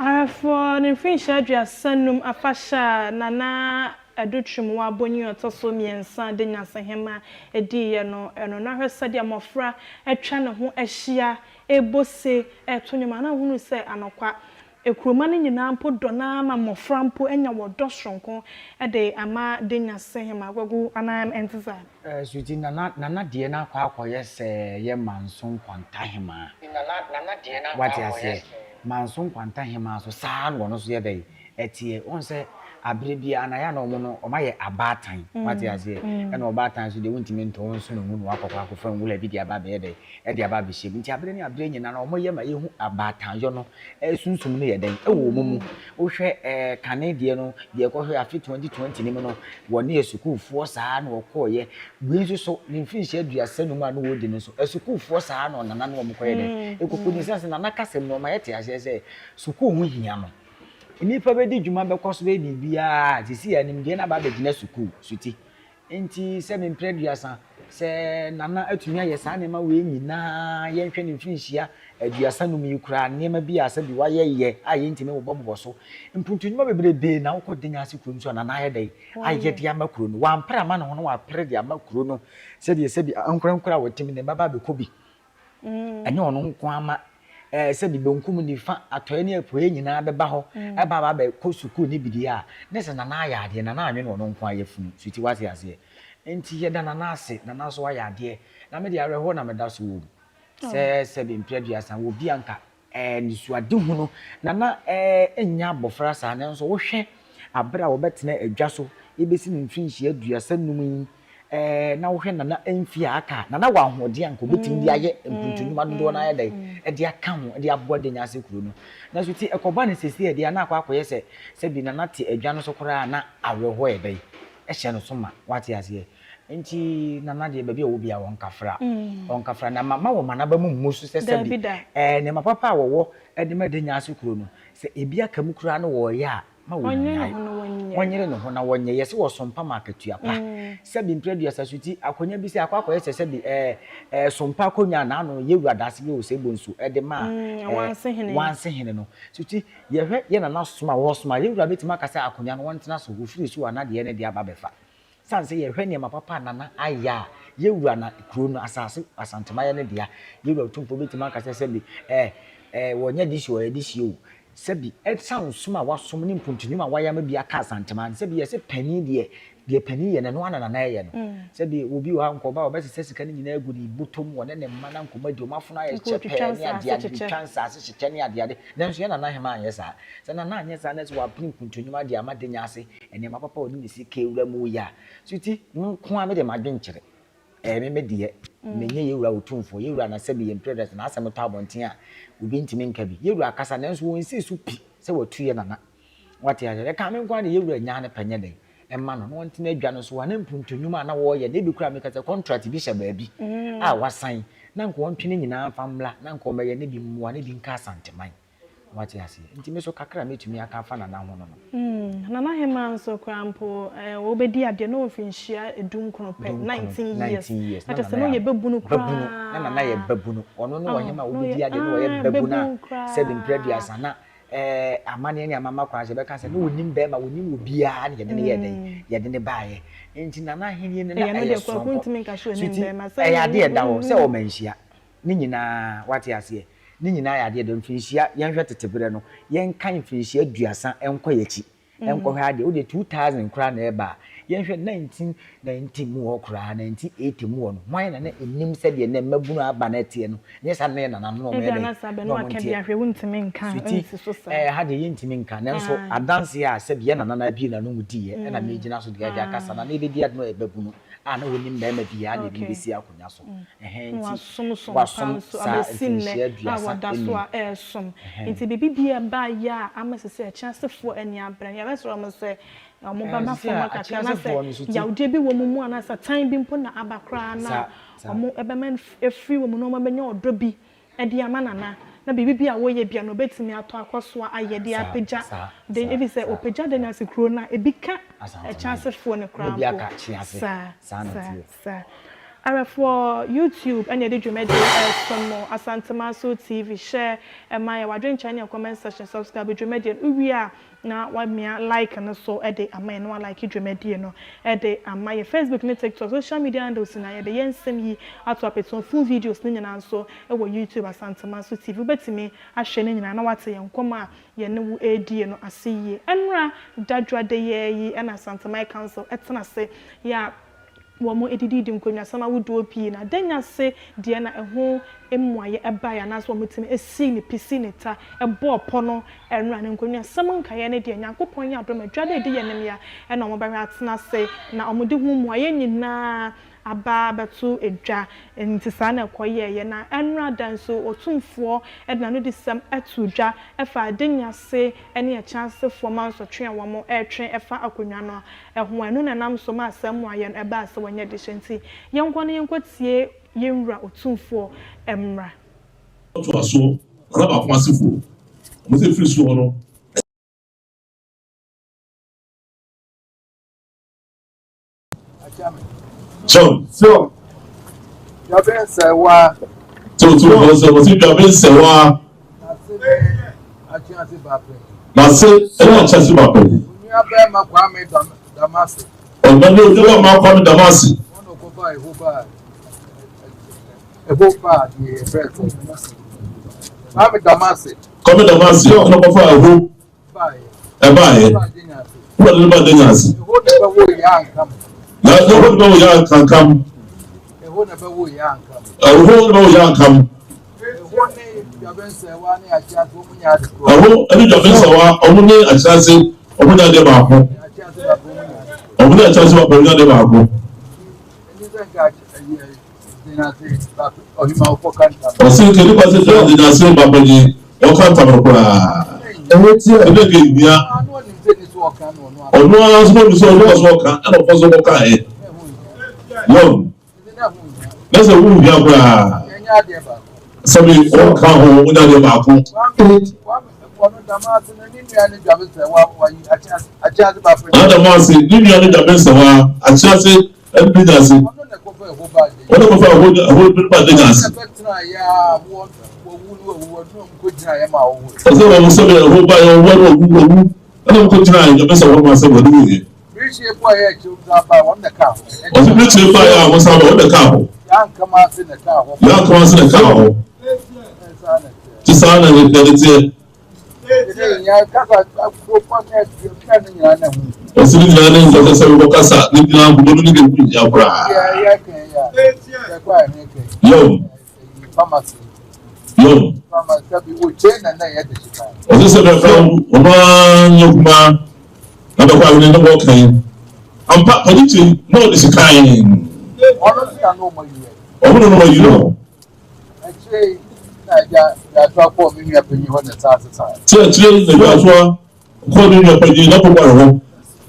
Ahwɛfoɔ ne mfirinhyia 35 afahyɛ a Nana Adutwum Bonyi a ɔtɔ so mmiɛnsa de Nyansahema diiɛ no, ɛno na hwɛ sɛdeɛ mmɔfra atwa ne ho ahyia rebɔ se reto nnwom a na wohunu sɛ anɔkwa Ekuroma no nyinaa mpo dɔ no ara ma mmɔfra mpo anya wɔ dɔ soronko de ama de Nyansahema Aguagu anaa ɛnte saa? Suti, Nana Nana deɛ no akɔ akɔyɛ sɛ yɛ Manso Nkwanta Hemaa. Wate aseɛ? Manso Nkwanta Hemaa nso saa ara na ɔno nso yɛ dɛn? Ɛteɛ. Wohu sɛ aberɛ biara no ayɛ a na wɔn no wɔayɛ abaatan. Wate aseɛ? Ɛna ɔbaatan nso deɛ wontumi ntɔ wo nsono ngu na woakɔkɔ akɔfa nwura bi de aba abɛyɛ dɛn? Ɛde aba abɛhyɛ mu. Nti aberɛ ne aberɛ nyinaa no wɔyɛ ma yɛhu abaatanyɔ no sunsum no yɛ dɛn wɔ wɔn mu. Wohwɛ kane deɛ no, deɛ ɛkɔhwɛ afe 2020 no mu no, wɔne asukuufoɔ saa na wɔkɔeɛ. Wei nso so, ne mfirinhyia 35 a na wɔredi no nso, asukuufoɔ saa na Nana ne wɔn kɔyɛ dɛn? Ɛkɔkɔdi. Ɛsiane sɛ Nana kasɛm no, ɔma yɛte aseɛ sɛ sukuu ho hia no. Nnipa bɛdi dwuma bɛkɔ so bɛyɛ biribiara, seesei a nimdeɛ no aba abɛgyina sukuu so ti. Enti sɛ me mprɛ aduasa, sɛ Nana atumi ayɛ saa nneɛma wei nyinaa, yɛnhwɛ ne mfirinhyia 35 yi koraa, nneɛma bi a sɛbi wayɛ yɛ a yɛntumi mmobɔbobɔ so. Mpuntu nnwuma bebrebe na wokɔ Denya ase kuro no so a Nana ayɛ dɛn? Ayɛ de ama kuro no. Wampere ama ne ho na wapere de ama kuro no sɛdeɛ sɛbi ankorankoro a wɔte mu ne mma ba abɛkɔ bi. Ɛnyɛ ɔno nko ara ma ɛɛ sɛbi benkum, nifa, atɔeɛ ne apueɛ nyinaa bɛba hɔ ɛba aba abɛkɔ sukuu ne bi deɛ a, ne sɛ Nana ayɛ adeɛ, Nana anwene ɔno nko ara yafunu. So ti wate aseɛ? Nti yɛda Nana ase, Nana nso wayɛ adeɛ. Na me deɛ awerɛhoɔ na meda so wɔ mu sɛ sɛbi mprɛ aduasa wɔ bi anka ɛɛ anisoadehunu Nana ɛɛ nnya abɔfra saa nanso wohwɛ aberɛ a wɔbɛtena adwa so ɛbɛsi no mfirinhyia 35 yi Ɛɛ na wohwɛ Nana mfie a aka a, Nana wɔ ahoɔden a anka obetumi de ayɛ mpuntu nnwuma dodoɔ no ayɛ dɛn de aka ho de aboa Denya ase kuro no. Nanso ti ɛkɔba no seesei deɛ a na akɔ akɔyɛ sɛ sɛbi Nana te adwa no so koraa a na awerɛhoɔ yɛ dɛn hyɛ no so ma. Woate aseɛ? Nti Nana deɛ baabi a ɔwɔ biara ɔnkafra. Ɔnkafra. Na mama wɔma n'aba mu mmu so sɛ sɛbi ɛɛ nneɛma papa a wɔwɔ de ma Denya ase kuro no, sɛ ebi aka mu koraa na wɔreyɛ a, ma wɔnnyae. Wɔnyere ne ho na wɔnyɛ. Yɛse wɔsom pa ma akatua pa. Sɛbi mprɛ aduasa so ti, akonya bi sɛ akɔ akɔyɛ sɛ sɛbi ɛɛ ɛɛ sompa akonya a n'ano yɛ wura daase bi wɔ sɛ bonsu ɛde maa ɛɛ wanse hene no. So ti, yɛhwɛ yɛ nana som a wɔsom a, yɛ wura bɛtumi aka sɛ akonya no wɔntena so, wɔfiri so a na deɛ ne deɛ aba abɛfa. Sane sɛ yɛhwɛ nneɛma papa a Nana ayɛ a, yɛn wura na kuro no, asase, Asantema yɛ ne dea. Yɛn wura Otumfoɔ bɛtumi aka sɛ sɛbi eh, eh, wɔnyɛ dehye ɔyɛ dehye o. Sɛbi, ɛsiane som a wasom ne mpuntu nnwuma a wayɛ ama bi aka Asantema no, sɛbi yɛse panin deɛ, Deɛ panin yɛ no, ɛno ara na nana yɛ no. Sɛbi obi wɔ ha nka ɔba a ɔbɛsesa sika no nyinaa agu ne bɔtɔ mu, ɔne ne mma na nkɔmmɔ adi, wɔn afono ayɛ Nka kyɛ ɔtwitwa pɛɛ ne nsaase adeade, kyekyɛ. twitwa nsaase kyekyɛ ne adeade. Nanso yɛn nana hemaa anyɛ saa. Sɛ nana anyɛ saa na sɛ wapene nkuntunnwuma de ama Denya ase, nneɛma papa a ɔde ne sika awura mu yɛ a, so ti, me nko ara mede m'adwenkyerɛ. Ɛyɛ me me deɛ, menyɛ yɛn wura Otumfoɔ, yɛn wura na sɛbi yɛn mprɛdɛs n'asɛm tɔ abɔnten a, obi ntumi nka bi. Yɛn wura akasa nanso wɔnsii so pi sɛ watu yɛn nana. Wate aseɛ? Ɛka me nko ara deɛ yɛn wura nyaa ne pɛ nyɛ dɛn mma no na ɔntena adwa no so a na mpuntu nnwuma a na wɔreyɛ no ebi koraa meka sɛ contract bi hyɛ baabi a wasan na nka ɔntwe ne nyinaa mfa mmra na nka ɔmmɛyɛ ne bi mmoa ne bi nka Asanteman. Wate aseɛ? Nti me nso kakra a mɛtumi aka afa Nana ho no no. Nana Hemaa nso koraa mpo, ɔbɛdi adeɛ na ɔwɔ mfinhyia dunkron pɛ, 19 years. Na kyerɛ sɛ na ɔyɛ babunu koraa. Babunu, na Nana yɛ babunu. Ɔno ne ɔhemaa a ɔbɛdi adeɛ na ɔyɛ babunu a sɛbi mprɛ aduasa na amanneɛ ne amamma kwan so yɛbɛka sɛ na ɔnim bɛrima, ɔnim obiara na yɛde no yɛɛ dɛn? Yɛde no baeɛ. Nti Nana ahennie no na ɛyɛ soronko. So nti ɛyɛ adeɛ a ɛda hɔ sɛ ɔmanhyia. Ne nyinaa, wate aseɛ? Ne nyinaa yɛ adeɛ dɔ. Mfirinhyia, yɛnhwɛ tete berɛ no, yɛnkan mfirinhyia aduasa nkɔ yɛn akyi nkɔhwɛ adeɛ. Wodeɛ 2000 koraa na ɛreba a, yɛnhwɛ 1990 mu hɔ koraa, 1980 mu hɔ no, hwan na na ɛnim sɛdeɛ nnɛ mmabunu aba no teɛ no? Nyɛ saa na na yɛn nananom na wɔyɛ dɛn? Na wɔn nteɛ. Sweetie, ɛɛ ha deɛ yɛntumi nka, nanso adanseɛ a sɛbi yɛn nana no abue n'ano mu diiɛ ɛna megyina so deɛ de akasa na na ɛbɛdi ade no ɔyɛ babunu a na ɔnim mmarima biara na ɛde no bɛsi akonnwa so. Ɛhɛn Na nti wasom som paa wasom nso saa abɛsi nnɛ mfirinhyia a aduasa wɔda so enum. a ɛresom. Ɛhɛn. Nti biribi biara ɛbaeɛ a ama sisi akyeasefoɔ ani abere no, yɛbɛsrɛ wɔn sɛ wɔn Ɛɛ bɛba sisi fam a kakra na sɛ akyeasefoɔ no so ti. yawdeɛ bi wɔ wɔn mu anaasɛ tan bi mpo na aba koraa no Saa a, saa. wɔn ɛbɛma no afiri wɔn mu na wɔabɛnya ɔdɔ bi de ama Nana na biribi bi a wɔyɛ bia no ɔbɛtumi atɔ akɔ so ayɛ de Saa apagya saa de saa ebi sɛ saa. ɔpagya Daniase kuro no a ebi ka Asanteman. Akyeasefoɔ no Na koraa ebi mpo. aka Kyease. Saa Saa na saa ɛteɛ. saa. Awɛfoɔ YouTube ɛna yɛde dwumadie ɛresom mo Asantemanso TV hyɛ ɛma yɛ wadwenkyerɛ ne yɛ comment section subscribe dwumadie no wowie a na wamia like no so de ama yɛn na wa like dwumadie no de ama yɛn Facebook ne TikTok social media handles nyinaa yɛde yɛn nsɛm yi ato apɛtuo full videos no nyinaa nso wɔ YouTube Asantemanso TV wobɛtumi ahwɛ ne nyinaa na wate yɛn nkɔmmɔ a yɛne wo redie no ase yie. Ɛnora dadwoadeyɛɛ yi na Asanteman Council tena ase yɛ a Wɔdididi nkonnwasɛm ahodoɔ pii, na dɛn ase deɛ na ɛho mmuaeɛ baeɛ anaasɛ wɔtumi sii no pi sii no ta bɔɔ pɔ no nwera? Na nkonnwasɛm nkaeɛ no deɛ, Nyankopɔn yɛ adom a, dwa da a ɛdi yɛn anim yi ara na wɔbɛhwɛ atena ase na wɔde ho mmuaeɛ nyinaa aba abɛto dwa. Enti saa na ɛkɔyɛeɛ. Na nwera da nso, Otumfoɔ de n'anodisɛm too dwa faa Adenya-ase ne Ɛkyɛ-asefoɔ mansotwe a wɔretwe fa akonnwa no ho. Ɛno na ɛnam so maa saa mmuaeɛ no baa sɛ wɔnyɛ dehye. Enti yɛnkɔ na yɛnkɔtie yɛn Wura Otumfoɔ mmra. Ɔtoa so, Nana Baako asefoɔ, wɔn sɛ firi soɔ no. John. John. Dwabe nsɛwa. Tó tó bɔ sɛ wɔsi dwabe nsɛwa. N'ase ne N'ase ɛne akyase ba pɛ. Onua bɛrima Kwame Damase. Ɔno ne onua bɛrima Kwame Damase. Wɔn na ɔkɔfa ɛho baa ɛho baa deɛ yɛfrɛ sɛ Kwame Damase. Kwame Damase ɔno kɔfa ɛho. Ɛbaeɛ. Wọ́n de ba denya ase. Ɛhɔ na ɛbɛwo yɛ ankam. Na ɛhɔ na ɛbɛwo yɛ ankankam. Ɛhɔ na ɛbɛwo yɛ ankam. Ɛhɔ na ɛbɛwo yɛ ankam. Ɛhɔ ne dwabɛnsɛwa ne akyerɛase wɔn nyɛ ade korɔ. Ɛhɔ ne dwabɛnsɛwa wɔn ne akyerɛase wɔn nyɛ ade baako. Wɔn ne akyerɛase baako wɔn nyɛ ade baako. Ɛni sɛ nka Ɔse nka nipa sɛ fɛ ɔde n'ase ba panyin ɔka ntam no koraa ɛbɛ nka ehia ɔno ara nso ɔno sɛ ɔno ɔso ɔka ɛna ɔfɔ so ɔka ɛ wɔn na sɛ wɔn hia koraa sɛbi ɔka ho wɔn adeɛ baako. Na dama ase ne nua ne dame nsɛwa akyerɛ ɛne bi ase. Wɔn na kɔfa ɛho ɛho ba de ase. Ɔsɛ wɔn sɛ ɛho ba yɛ wɔn wɔn wɔn wɔn ɛna wɔn kɔ gyina yɛ dame sɛ wɔn asɛ wɔn wɔ yɛ. Ɔsɛ birikyie ba yɛ a wɔn san ba wɔn na ka ho. Yɛ ankama ase na ka ho. Ti saa na yɛ yɛ teɛ. Ɔsi ne nyinaa ne nsɛ sɛ wobɔ kasa ne nyinaa nkɔmɔ no ne kɛkɛ nyinaa koraa. Yom. Yom. Ɔsi sɛ bɛfra ɔno ara nyɛ kumaa na bɛkɔ ahene ne bɔ kan. Ampa ɔde kyɛ na ɔde sikan. Ɔmo na ɔmo yi no. Akyire yi na agya Yɛasoa kɔɔ me nua panyin hɔ na ɛsan sesaeɛ. Sɛ akyire yi na Yɛasoa kɔɔ ne nua panyin na kɔkɔre hɔ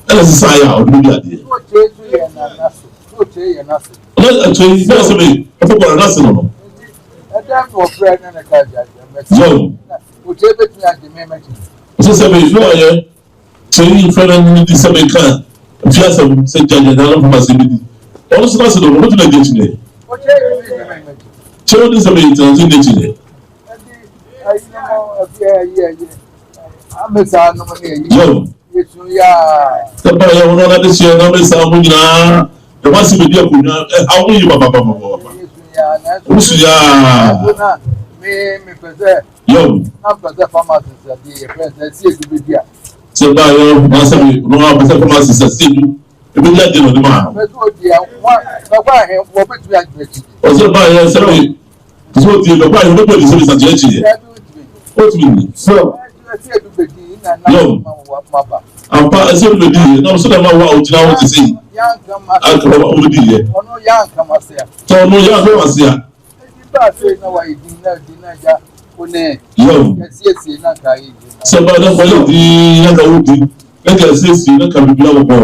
ɛna sesaeɛ a ɔde bɛdi adeɛ. Na ɔkyerɛ nso yɛ n'ase. Na ɔkyerɛ yɛ n'ase. Na akyire yi na ɔsɛ me ɔkɔkɔre n'ase no no. Nti ɛdɛn na ɔfrɛ ne ne ka agya agya mɛsi. Yom. Na ɔkyerɛ bɛtumi agye me m'akyi. Ɔsɛ sɛ me na ɔyɛ Sɛ iyi mfrɛ no nye di sɛ mekã mfe asɛm sɛ gya gya no mfom asɛm bi di. Ɔno so n'ase do no, obotumi edzi ekyir dɛ. Kyerɛw ne nsɛm yi tsena ase nni ekyir dɛ. Nyew. Sɛ ba yɛ hɔn adesua na mesaa mo nyina dɛm asɛm edi akonnwa ɛhaw mo yie papapapapa. Wosu yaa. Yob. Sɛ ba yɛ na sɛ bi no a pɛsɛ fama sisa si bi ebi di agye na ɔde maa no. Ɔsɛ ba yɛ sɛ bi sɛ ɔtie bɛkɔ ayɛ ɔbɛkɔ adi sɛ bi sase akyi yɛ. Ɔtumi ni. Yob. Ampa ɛsɛ bi bɛdi yɛ na ɔsɛ dɛm awo a ɔgyina hɔ te sɛ yi. Anka ɔbɛdi yɛ. Tɔ ɔno yɛ ankama se a. Yow. Sɛ ba na kɔyɛ dinn na ka wodi na ka asiesie na ka biribi awɔ bɔɔ.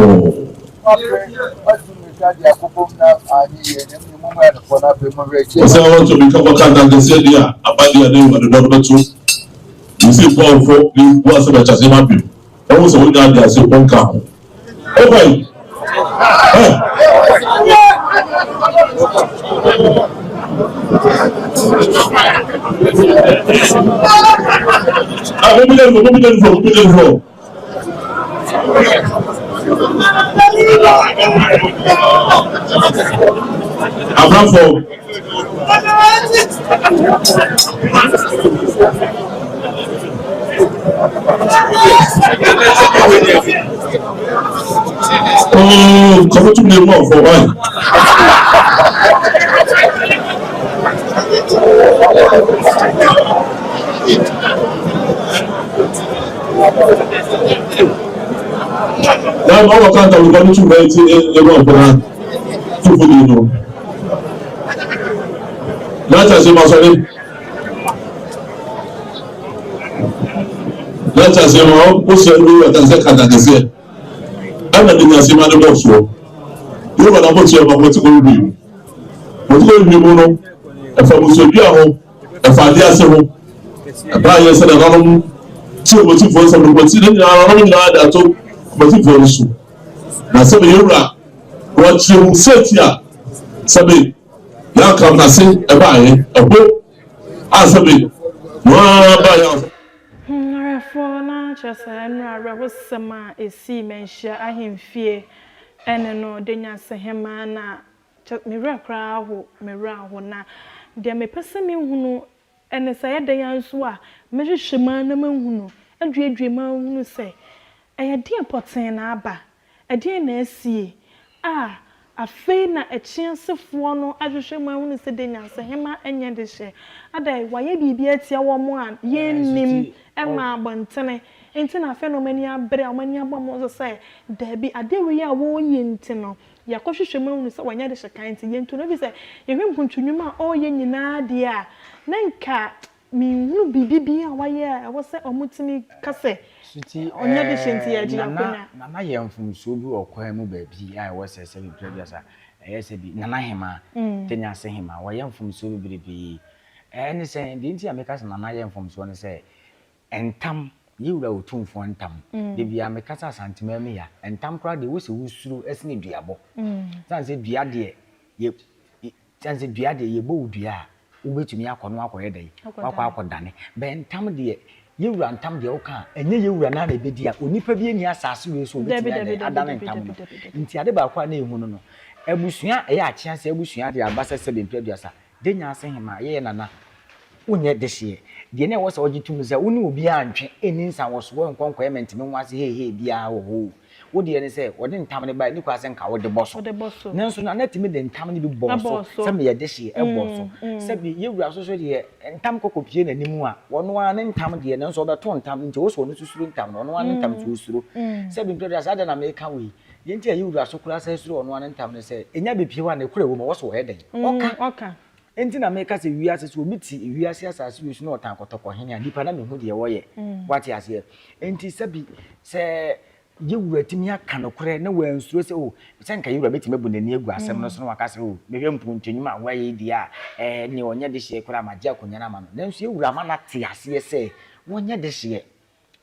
Ɔsɛ wɔtɔ bi ka kɔka ntankɛseɛ deɛ a aba deɛ a na Awurade dɔ no bɛto ne sɛ fo awofo ne bu asɛm ɛkyɛ ase ma bio. Ɔhu sɛ wonya ade ase ɔnka ho. Ɔkwan. Ɛ. Ah, mo bi dɛn fo, mo bi dɛn fo, mo bi dɛn fo. Abrafo. Oh, kɔmɔtum ne mu ɔfɔ wai. Na ɔwɔ kanta wɔ kɔmɔtum bɛyɛ ti emu ɔfɔ na tufu di no. Na kyerɛ sɛ ma sɔre. Na kyerɛ sɛ ma ɔhyɛ no wɔ kyerɛ sɛ kanta kɛseɛ. Ɛna de nyase ma ne bɔ soɔ. Yóò na mo kyerɛ ma mo ti kɔ wie mu. Mo ti kɔ wie mu no, ɛfa musuadua ho, ɛfa adeɛ ase ho. Ɛbaa yɛ sɛ nananom ti wɔn atifoɔ nsɛm no, wɔn ti ne nyinaa nananom nyinaa de ato wɔn atifoɔ no so. Na sɛ meyɛ wura, wɔkyerɛ mu sɛ ti a sɛbe yɛaka n'ase ɛbaeɛ ɛho a sɛbe wɔn ara baeɛ a. Awerɛfoɔ na kyerɛ sɛ mmerɛ awerɛhosɛm a ɛsii Manhyia ahemfie ɛne no de Nyansahemaa na kyɛ me werɛ koraa aho me werɛ aho na deɛ mepɛ sɛ mehunu ɛne sɛ ɛyɛ dɛn ara nso a mɛhwehwɛ mu ara na mahunu aduadua mu ahunu sɛ ɛyɛ deɛn pɔtee na aba Ɛdeɛn na asie a afei na akyiasefoɔ no ahwehwɛ mu ahunu sɛ deɛ Nyansahema nyɛ de hyɛ? Adɛn, wayɛ biribi atia wɔn a yɛnnim mma abɔntene nti na afei na wɔn ani abere a wɔn ani abɔ wɔn so sɛ, Dabi, adeɛ wei a wɔreyɛ nti no, yɛakɔhwehwɛ mu ahunu sɛ wanyɛ de hyɛ kan nti yɛntu no, ɛfiri sɛ yɛhwɛ mpuntu nnwuma a ɔreyɛ nyinaa deɛ a, na nka Menhunu biribi biara a wayɛ a ɛwɔ sɛ wɔtumi ka sɛ Suti, ɔnyɛ de hyɛ nti ɛɛ, yɛregye Nana, akonnwa. Nana yɛ mfomsoɔ bi wɔ kwan mu baabi a ɛwɔ sɛ sɛbi mprɛ aduasa, ɛyɛ sɛbi Nana Hemaa, Kenya ase Hemaa, wɔyɛ mfomsoɔ bebrebee. Ɛne sɛ, deɛ nti a meka sɛ Nana yɛ mfomsoɔ ne sɛ, ntam, yɛ wura Otumfoɔ ntam, da biara meka sɛ Asanteman mu ya, ntam koraa deɛ ɛwɔ sɛ wosuro sene duabɔ. Sane sɛ dua deɛ, yɛ, Esiane sɛ dua deɛ yɛbɔ wo dua a, wobɛtumi akɔ na woakɔyɛ dɛn? Woakɔ akɔdane. Bɛ ntam deɛ, yɛ wura ntam deɛ woka a, ɛnyɛ yɛ wura no ara na ɛbɛdi a, onipa bi nni asase wei so a ɔbɛtumi ayɛ dɛn? Adane ntam no. Nti ade baako a na ɛhu no no, abusua a ɛyɛ akyeaseɛ abusua de aba sɛ sɛbe mprɛ aduasa, Denya ase hemaa, yɛyɛ nana, wonyɛ dehyeɛ. Deɛ na ɛwɔ sɛ ɔgye tom sɛ wo ne obiara ntwe nni nsawɔsoɔ nkɔ nkɔyɛ mente-me-ho-ase heihei biara wɔ hɔ o. Wo deɛ ne sɛ wɔde ntam no baeɛ, ɛnni kwan sɛ nka wode bɔ so. Nanso Nana tumi de ntam no bi bɔɔ so sɛ meyɛ dehyeɛ, ɛbɔɔ so. Sɛbi yɛn wura nso so deɛ, ntam kɔ kɔpue n'anim a, ɔno ara ne ntam deɛ, nanso ɔbɛto ntam, nti ɛwɔ sɛ ɔno nso suro ntam no, ɔno ara ne ntam nso ɔsuro. Sɛbi mprɛ dodoɔ a, saa deɛ na meka wei, deɛ nti a yɛn wura so koraa san suro ɔno ara ne ntam ne sɛ, ɛnya bɛpue hɔ a, nokorɛ wɔ mu a, ɛwɔ sɛ ɔyɛ dɛn? Ɔka. Enti na meka sɛ wiase, sɛ obi te wiase asase wei so na ɔtan kɔtɔkɔhene a, nipa na mehu deɛ ɔyɛ. Wate aseɛ? Enti sɛbi sɛ yɛwura tumi aka nokorɛ na wansuro sɛ o, sɛ nka yɛwura bɛtumi abu n'ani agu asɛm no so na waka sɛ o, mehwɛ mpuntu nnwuma a wayɛ yi deɛ a, ɛɛ, neɛ ɔnyɛ dehyeɛ koraa magye akonnwa no ama no. Nanso yɛwura ama no ate aseɛ sɛ wɔnyɛ dehyeɛ.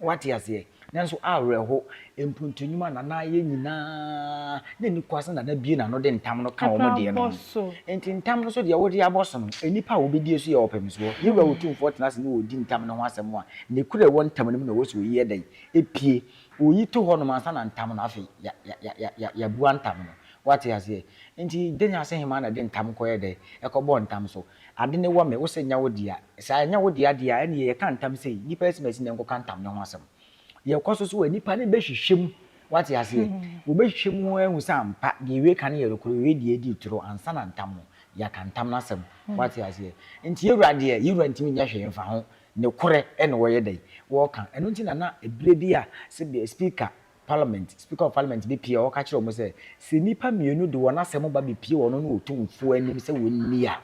Woate aseɛ? Nanso awerɛho, mpuntu nnwuma a Nana ayɛ nyinaa, na ɛnni kwa sɛ Nana bue n'ano de ntam no ka wɔn deɛ no ho. Enti ntam no so deɛ wode abɔ so no, nnipa a wɔbɛdie so yɛ ɔpemsoɔ. Yɛn Wura Otumfoɔ tena ase na ɔdi ntam no ho asɛm a, ne kura a ɛwɔ ntam no mu na ɛwɔ sɛ ɔyi yɛ dɛn? Ɛpue. Ɔyi to hɔnom ansa na ntam no, afei ya, ya, ya, ya, ya, yɛabua ntam no. Woate aseɛ? Enti dɛn ase hemaa na ɛde ntam kɔyɛ dɛn? Ɛkɔbɔɔ ntam so. Ade no wɔ me, wo se nyɛ wo dea. Sɛ ɛnyɛ wo dea deɛ a, ɛnneɛ yɛka ntam sei, nnipa asimasi na ɛnkɔka ntam no ho asɛm. Yɛkɔ so so a, nnipa no bɛhwehwɛ mu. Woate aseɛ? Wɔbɛhwehwɛ mu ahu sɛ ampa, deɛ wei ka no yɛ nokorɛ, wei deɛ adi torɔ, ansa na ntam no, yɛaka ntam no asɛm. Woate aseɛ? Nti yɛn wura deɛ, yɛn wura ntumi nyɛ hwee mfa ho. Nokorɛ na wɔyɛ dɛn? Wɔka. Ɛno nti na na ɛberɛ bi a sɛdeɛ Speaker Parliament, Speaker of Parliament bi pue a ɔka kyerɛ wɔn sɛ, sɛ nnipa mmienu de wɔn asɛm ba bepue ɔno ne Otumfoɔ anim sɛ wɔnni a,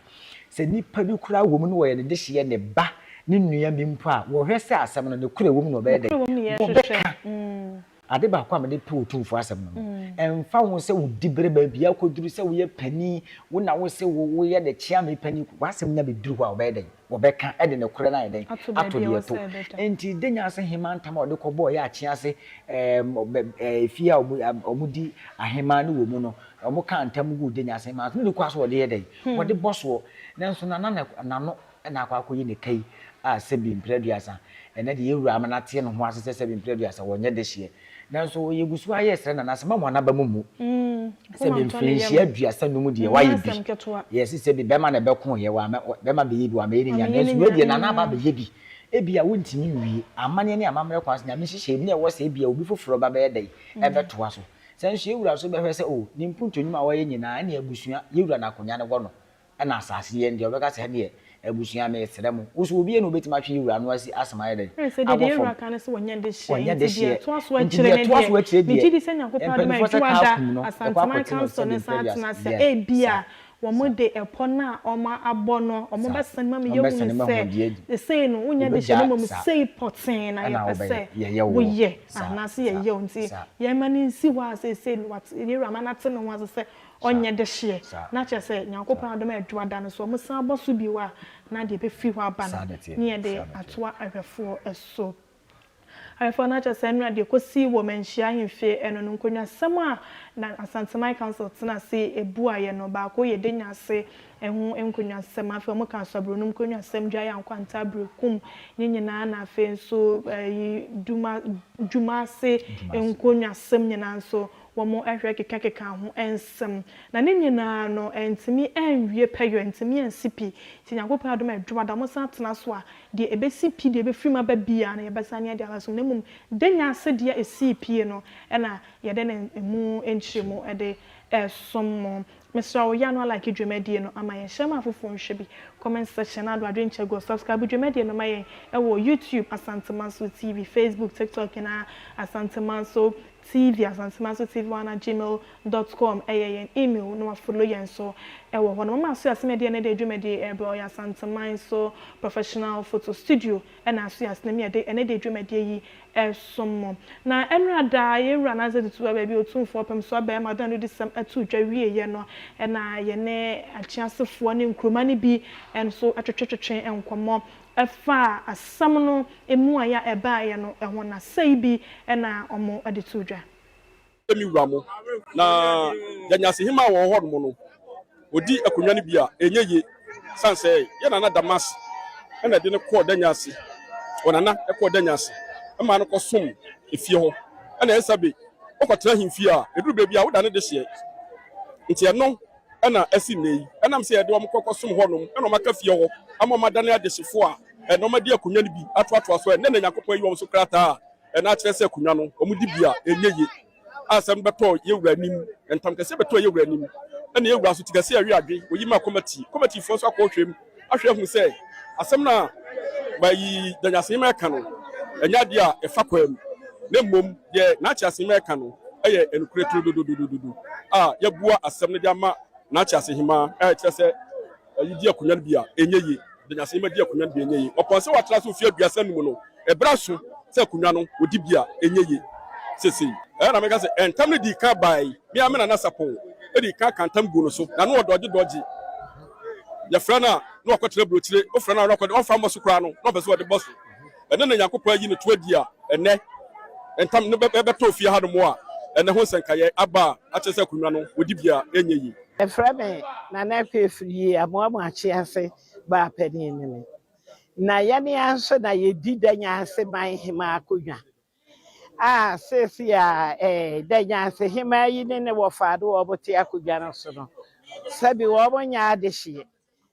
sɛ nnipa bi koraa wɔ mu na wɔyɛ ne dehyeɛ, ne ba, ne nua bi mpo a, wɔhwɛ sɛ asɛm no, nokorɛ wɔ mu na wɔbɛyɛ dɛn? Wɔbɛka. Ade baako a mede pɛ Otumfoɔ asɛm no no, ɛmfa ho sɛ wo diberɛ baabi akɔduru, sɛ woyɛ panin, wo na wose woyɛ ne kyeame panin, w'asɛm nya bɛduru hɔ a, wɔbɛyɛ dɛn? Wɔbɛka de nokorɛ no ayɛ dɛn? Ato deɛ ɛto. Enti Denya ase hemaa ntam a ɔde kɔbɔɔ yɛ akye ase ɛɛm efie a wɔdi ahemaa no wɔ mu no, wɔkaa ntam guu Denya ase hemaa so. Ne kɔ so wɔde yɛ dɛn? Wɔde bɔ soɔ. Nanso na na n'ano na akɔ akɔyi ne ka yi a sɛbi mprɛ aduasa. Ɛnnɛ deɛ yɛn wura ama no ate ne ho ase sɛ sɛbi mprɛ aduasa wɔnyɛ dehyeɛ. Nanso yɛgu so ara yɛresrɛ Nana sɛ mma mo anaba mu mmu. Sɛbi mfirinhyia 35 deɛ wayɛ bi. Yɛse sɛbi bɛrima na ɛbɛko yɛ, wamɛ, bɛrima bɛyɛ bi, wamɛyɛ ne nyinaa. Nanso wei deɛ Nana aba abɛyɛ bi. Ebia wontumi nwie. Amanneɛ ne amammerɛ kwan so, Nyame nhyehyɛe mu na ɛwɔ sɛ ebia obi foforɔ ba bɛyɛ dɛn? Ɛbɛtoa so. Sɛ nso yɛn wura nso bɛhwɛ sɛ oh, ne mpuntuo nnwuma a wayɛ nyinaa, ɛne abusua, yɛn wura no akonnwa no wɔ no. Ɛna asase yɛn deɛ ɔbɛka sɛ ɛneɛ abusua mesrɛ mo wo so obiara na obɛtumi atwe yɛ wura ano asi asɛm ayɛ dɛn Ɛne sɛ deɛ awɔ yɛ fam wura ka ne sɛ wɔnyɛ dehyeɛ wɔnyɛ nti deɛ dehyeɛ ɛtoa so nti akyire deɛ ne ɛtoa so deɛ akyire deɛ megye di sɛ Nyankopɔn adom a mpanimfoɔ sɛ adwuma kaa da kum no ɛkɔ Asanteman akɔte no Council sɛdeɛ ne mprɛ san aduasa atena ase a yes ebia saa wɔn saa de ɛpɔ no a wɔn abɔ no wɔn saa bɛsane ma me wɔn yɛhunu bɛsane ma sɛ ho deɛ adi sei no wonyɛ dehyeɛ na wobɛgya mmom saa sei pɔtee na ɛna yɛpɛ wobɛyɛ sɛ yɛyɛ woɔ woyɛ saa anaasɛ saa yɛyɛ wo nti saa yɛmma no nsi hɔ a seesei no wate yɛn wura ama no ate ne ho ase sɛ ɔnyɛ dehyeɛ, na kyerɛ sɛ Nyankopɔn adom a ɛdwo ada no so wɔsan bɔ so bio a, na deɛ ɛbɛfiri hɔ aba no ne yɛde atoa ahwɛfoɔ so. Ahwɛfoɔ no akyerɛ sɛ nnora deɛ ɛkɔsii wɔ Manhyia ahemfie ɛno no, nkonnwasɛm a na Asanteman Council tena ase buaeɛ no, baako yɛ Denya ase ho nkonnwasɛm, afei wɔka Asuabrɔnum nkonnwasɛm, Dwaya Nkwanta, Berekum, ne nyinaa na afei nso ɛyi Duma, Dwuma ase nkonnwasɛm nyinaa nso Wɔhwɛ kekakeka ho nsɛm. Na ne nyinaa no, antumi anwie pɛyɔ, antumi ansi pi. Nti Nyankopɔn adom a ɛdwo ada, wɔsan tena so a, deɛ ɛbɛsi pi, deɛ ɛbɛfiri mu aba biara no, yɛbɛsan ne ade aba so. Na mmom, danya ase deɛ ɛsii pie no, ɛna yɛde ne ɛmu nkyerɛmu de resom mo. Mesrɛ wo, yɛ a na woalike dwumadie no ama yɛn. Hyɛ ma afoforɔ nhwɛ bi. Comment section na do adwenkyerɛ gu hɔ. Subscribe dwumadie no ma yɛn wɔ YouTube, Asantemanso TV, Facebook, TikTok nyinaa, Asantemanso TV, Asantemanso TV one at gmail dot com ɛyɛ yɛn email na wafolo yɛn nso ɛwɔ hɔ. Na mama aso asem ɛdeɛ ɛnɛ de dwumadie ɛrebrɛ ɔyɛ Asantemanso professional photo studio ɛna aso asem yɛde ɛnɛ de dwumadie yi ɛresom mo. Na ɛnora da yɛn wura Nansa Tutu wɔ baabi Otumfoɔ ɔpem so abɛɛma ɔde n'anodisɛm ɛto dwa wieɛ no ɛna yɛne Akyeasefoɔ ne Nkruma no bi nso ɛtwetwetwetwe nkɔmmɔ ɛfa asɛm no mmuaeɛ a ɛbaeɛ no ho, na sei bi na wɔde too dwa. Me wura mo, na Gyanyasehemaa a wɔwɔ hɔnom no, ɔdi akonnwa no bi a, ɛnyɛ yie. Sane sɛ yɛn nana Damas na ɛde no kɔɔ Danyase, ɔnana kɔɔ Danyase maa no kɔsom efie hɔ. Ɛna Ɛsabe, wokɔtena ahemfie a, ɛduru baabi a, woda ne dehyeɛ. Nti ɛno na asi nnɛ yi. Ɛnam sɛ yɛde wɔn kɔ kɔsom hɔnom na wɔaka fie hɔ ama wɔadane adehyefo a. ɛna wɔadi akonnwa no bi atoatoa so a ɛnnɛ na Nyankopɔn ayi wɔn so krataa a ɛna akyerɛ sɛ akonnwa no wɔdi bi a ɛnyɛ ye. A asɛm bɛtɔɔ yɛn wura anim, ntam kɛseɛ bɛtɔɔ yɛn wura anim, ɛna yɛn wura nso ti kɛseɛ awe adwe, wɔyi maa kɔmɛti, kɔmɛtifoɔ nso akɔ hwɛ mu ahwɛ ahu sɛ asɛm no a bayi Danyasenyima ɛka no ɛnyɛ adeɛ a ɛfa kwaa mu, na mmom deɛ Naakye Asenyima ɛka no ɛyɛ ɛnokorɛ turodododododo a yɛabua asɛm no de ama Naakye Asehemaa a ɛkyerɛ sɛ Ayi di akonnwa no bi a, ɛnyɛ yie. Ɔde nyansayɛ di akonnwa no bi a, ɛnyɛ yie. Ɔpɔn sɛ watra so mfeɛ 35 no, ɛberɛ aso sɛ akonnwa no, ɔdi bi a, ɛnyɛ yie seesei. Ɛyɛ na meka sɛ, ntam no dii kan bae. Me ara me nana Sapɔn dii kan kaa ntam guu no so, na na ɔdɔgye dɔgye. Yɛfrɛ no a, na wakɔtena aburokyire. Wofrɛ no a, na wakɔ, ɔmfa mmɔ so koraa no, na ɔpɛ sɛ ɔde bɔ so. Ɛnnɛ na Nyankopɔn ayi ne to adi a ɛnnɛ ntam no bɛtɔ ofie hanom a ɛnnɛ ho nsɛnkaeɛ aba a akyerɛ sɛ akonnwa no wɔdi bi a ɛnyɛ yie. Yɛfrɛ me Nana Akua Afriyie Amoah Moakye ase baa panin ne me. Na yɛne ara nso na yɛdi Danyanse man hemaa akonnwa a seesei a eh, Danyanse hemaa yi ne ne wɔfa no wɔn te akonnwa no so no, sɛbi wɔn nyɛ adehyeɛ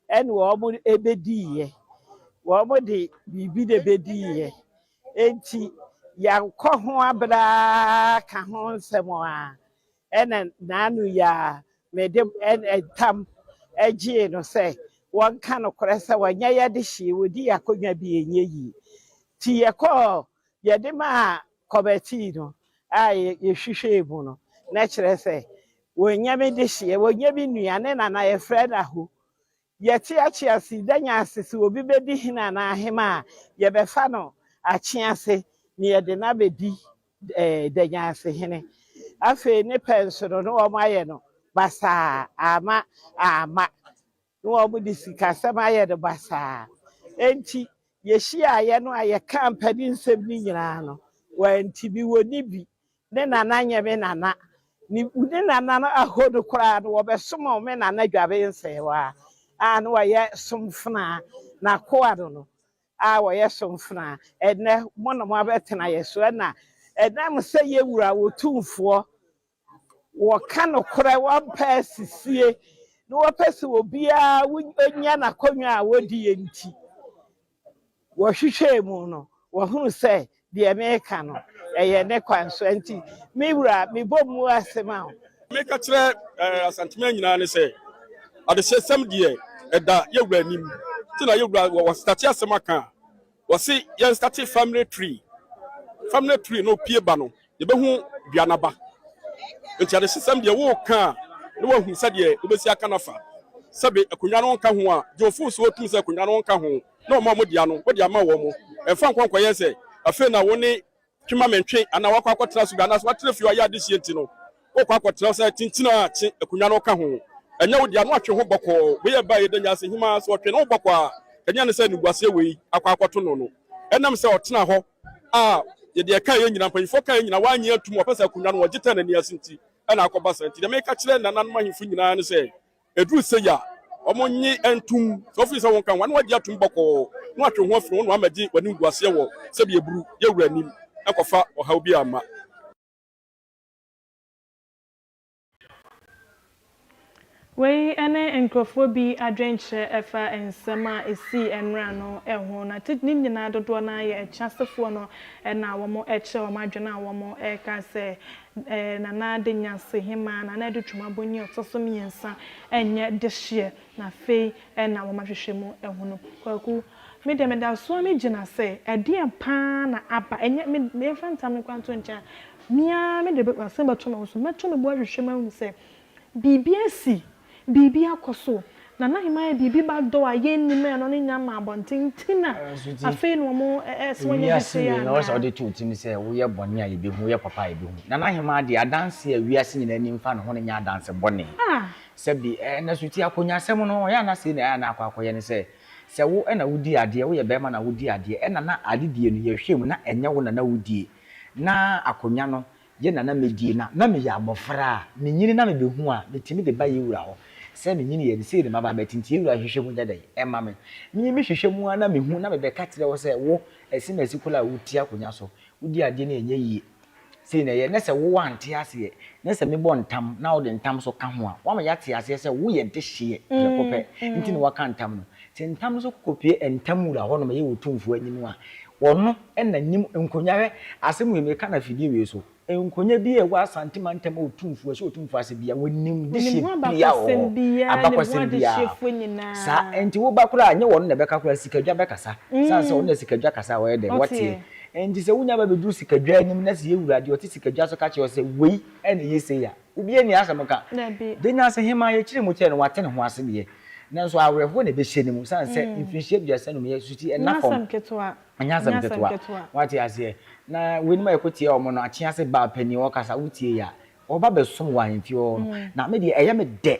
ɛne wɔn ɛbɛdiiɛ. Wɔn de biribi na ɛbɛdiiɛ. Enti yɛakɔ ho abrɛ ara ka ho nsɛm a Ɛna naano yi ara mede ntam gyee no sɛ wɔnka nokorɛ sɛ wɔnyɛ yɛ dehyeɛ, wɔdi yɛ akonnwa bi ɛnyɛ yie. Nti yɛkɔɔ yɛde maa kɔmɛtii no a yɛhwehwɛɛ mu no, na kyerɛ sɛ wɔnyɛ me dehyeɛ, wɔnyɛ me nua, ne nana yɛfrɛ no Aho. Yɛte akyease da nya ase sɛ obi bɛdi hene anaa ahemaa a, yɛbɛfa no akyease na yɛde no abɛdi Danyanse hene. Afei ne pɛ nso no, na wɔayɛ no basaa ama amma. Na wɔde sikasɛm ayɛ no basaa. Enti yɛhyiaeɛ no a yɛkaa mpaninsɛm no nyinaa no, wantumi, wɔnni bi. Ne nana nyɛ me nana. Ne ne nana no aho no koraa no, wɔbɛsomoo me nana Dwabensɛwa a na ɔyɛ somfenaa, n'akoa no no. a wɔyɛ somfenaa, ɛnnɛ mo na moabɛtena yɛ so, ɛna ɛnam sɛ yɛ Wura Otumfoɔ, wɔka nokorɛ, wɔmpɛ asisie, na wɔpɛ sɛ obiara nya n'akonnwa a wɔdie nti, wɔhwehwɛɛ mu no, wɔhunu sɛ deɛ mereka no, ɛyɛ ne kwan so. Ɛnti, me Wura, mebɔ mu ase ma wo. Meka kyerɛ Asanteman nyinaa ne sɛ, adehyesɛm deɛ ɛda yɛ wura anim. Nti na yɛ wura wɔ state asɛm aka a, wɔse yɛn state family tree. Family tree no pie ba no, yɛbɛhu dua n'aba. Nti adehyesɛm deɛ woka a, na wahu sɛdeɛ wobɛsi aka no afa. Sɛbe akonnwa no nka ho a, gye ofo so otum sɛ akonnwa no nka ho na ɔma wɔn dea no, wode ama wɔn. Ɛmfa nkɔ nkɔyɛ sɛ afei na wo ne twe ma mentwe anaa wakɔ akɔtena so bi anaasɛ watena fie ayɛ adehyeɛ nti no, wokɔ akɔtena sɛ kyinkyin a kye akonnwa no ka ho. Ɛnyɛ wo dea na watwe ho bɔkɔɔ. Wei ɛbaa yɛda nyansa hemaa sɛ ɔtwe ne ho bɔkɔɔ a, ɛnyɛ ne sɛ animguaseɛ wei akɔ akɔto no no. Ɛnam sɛ ɔtena hɔ a yɛde ɛka yɛn nyinaa, mpanyinfoɔ ka yɛn nyinaa, wannye antum, ɔpɛ sɛ akonnwa no wɔgye tɛ n'ani ase nti ɛna akɔba saa. Nti deɛ meka kyerɛ nananom ahemfo nyinaa ne sɛ, Ɛduru sei a, wɔnnye ntom. Sɛ wofiri sɛ wonka ho a, na woagye atom bɔkɔɔ, na woatwe wo ho afiri ho na woammɛgye w'animguaseɛ wɔ sɛdeɛ ɛburu yɛ wura anim nkɔfa ɔhaw biara mma. Wei ne nkurɔfoɔ bi adwenkyerɛ ɛfa nsɛm a ɛsii nnora no ho. Na ne nyinaa dodoɔ no ara yɛ Akyiasefoɔ no na wɔkyerɛ wɔn adwene a wɔreka sɛ Nana Adenyanse Hemaa, Nana Adu Twum Abonyi a ɔtɔ so miensa nyɛ dehyeɛ na afei na wɔahwehwɛ mu ahunu. Kwaku, me deɛ meda so ara megyina sɛ ɛdeɛn pa ara na aba, ɛnyɛ me yɛmfa ntam no koraa nto nkyɛn a, me ara mede asɛm bɛto me ho so, mɛto me bo ahwehwɛ mu ahunu sɛ biribi asi Biribi akɔ so. Nana Hemaa yɛ biribi ba dɔ a yɛnnim a ɛno no nya mmaa abɔnten nti na afei na wɔn ɛsɛ wɔnyɛ Wiase hyehyɛ wei na ɔsɛ anaa? ɔde to tirim sɛ woyɛ bɔne a yɛbɛhu, woyɛ papa a yɛbɛhu. Nana Hemaa deɛ adanse a wiase nyinaa nim fa ne ho no nyɛ adanse bɔne. Sɛbi ɛɛ na so ti akonnwasɛm no ɔyɛ a na sei na ɛyɛ a na akɔ akɔyɛ ne sɛ, sɛ wo na wodi adeɛ, woyɛ barima na wodi adeɛ ɛna na adedie no yɛhwɛ mu na ɛnyɛ wo na na wodie na akonnwa no Yɛ na na medie na na meyɛ abɔfra a, menyini na mebehu a, metumi de ba yewura hɔ sɛ menyiniiɛ no sei na maba abɛte nti yewura nhwehwɛ mu nyɛ dɛn mma me. Me mehwehwɛ mu ara na mehu na mebɛka kyerɛ wo sɛ wo asimasi koro a wote akonya so wodi adeɛ no ɛnyɛ yie sei na ɛyɛ na sɛ wo wante aseɛ na sɛ mebɔ ntam na wode ntam nso ka ho a woama yɛate aseɛ sɛ woyɛ dehyeɛ prɛko pɛ nti na woaka ntam no. Sɛ ntam no nso kɔpue ntam wura hɔnom, ɛyɛ Otumfoɔ anim a, ɔno na nim nkonnwa. Hwɛ, asɛm wei meka no afidie wei so. Nkonnwa bi a ɛwɔ Asante mantam a Otumfoɔ, ɛhyɛ Otumfoɔ ase biara, wɔnim Wɔnim dehyeɛ ho biara wɔ abakɔsɛm hɔ. biara ne ho Abakɔsɛm biara. adehyeɛfoɔ nyinaa. Saa, nti woba koraa a, ɛnyɛ wɔn na ɛbɛka koraa, Sikadwa bɛkasa. Sane sɛ ɔno na Sikadwa kasa a ɔyɛ dɛn? Ɔteɛ. Wɔteɛ. Nti sɛ wonya ba bɛduru Sikadwa anim na sɛ yɛn wura deɛ ɔte Sikadwa so ka kyerɛ wo sɛ wei na ɛyɛ sei a, obiara nni asɛm ka. Dabi. Denyanse hemaa yɛkyerɛ mu kyerɛ no, wate ne ho ase deɛ. Nanso awerɛhoɔ na ɛbɛhyɛ ne mu sane sɛ mfirinhyia 35 yɛ so ti ɛnna Ɛnyɛ fam. asɛm ketewa. Ɛnyɛ asɛm ketewa. Wate aseɛ? Na weinom a yɛkɔtia wɔn no, akyease baa panin ɔkasa wotie yi a, ɔba bɛsom wɔ ahemfie hɔ no. Na me deɛ ɛyɛ me dɛ sɛ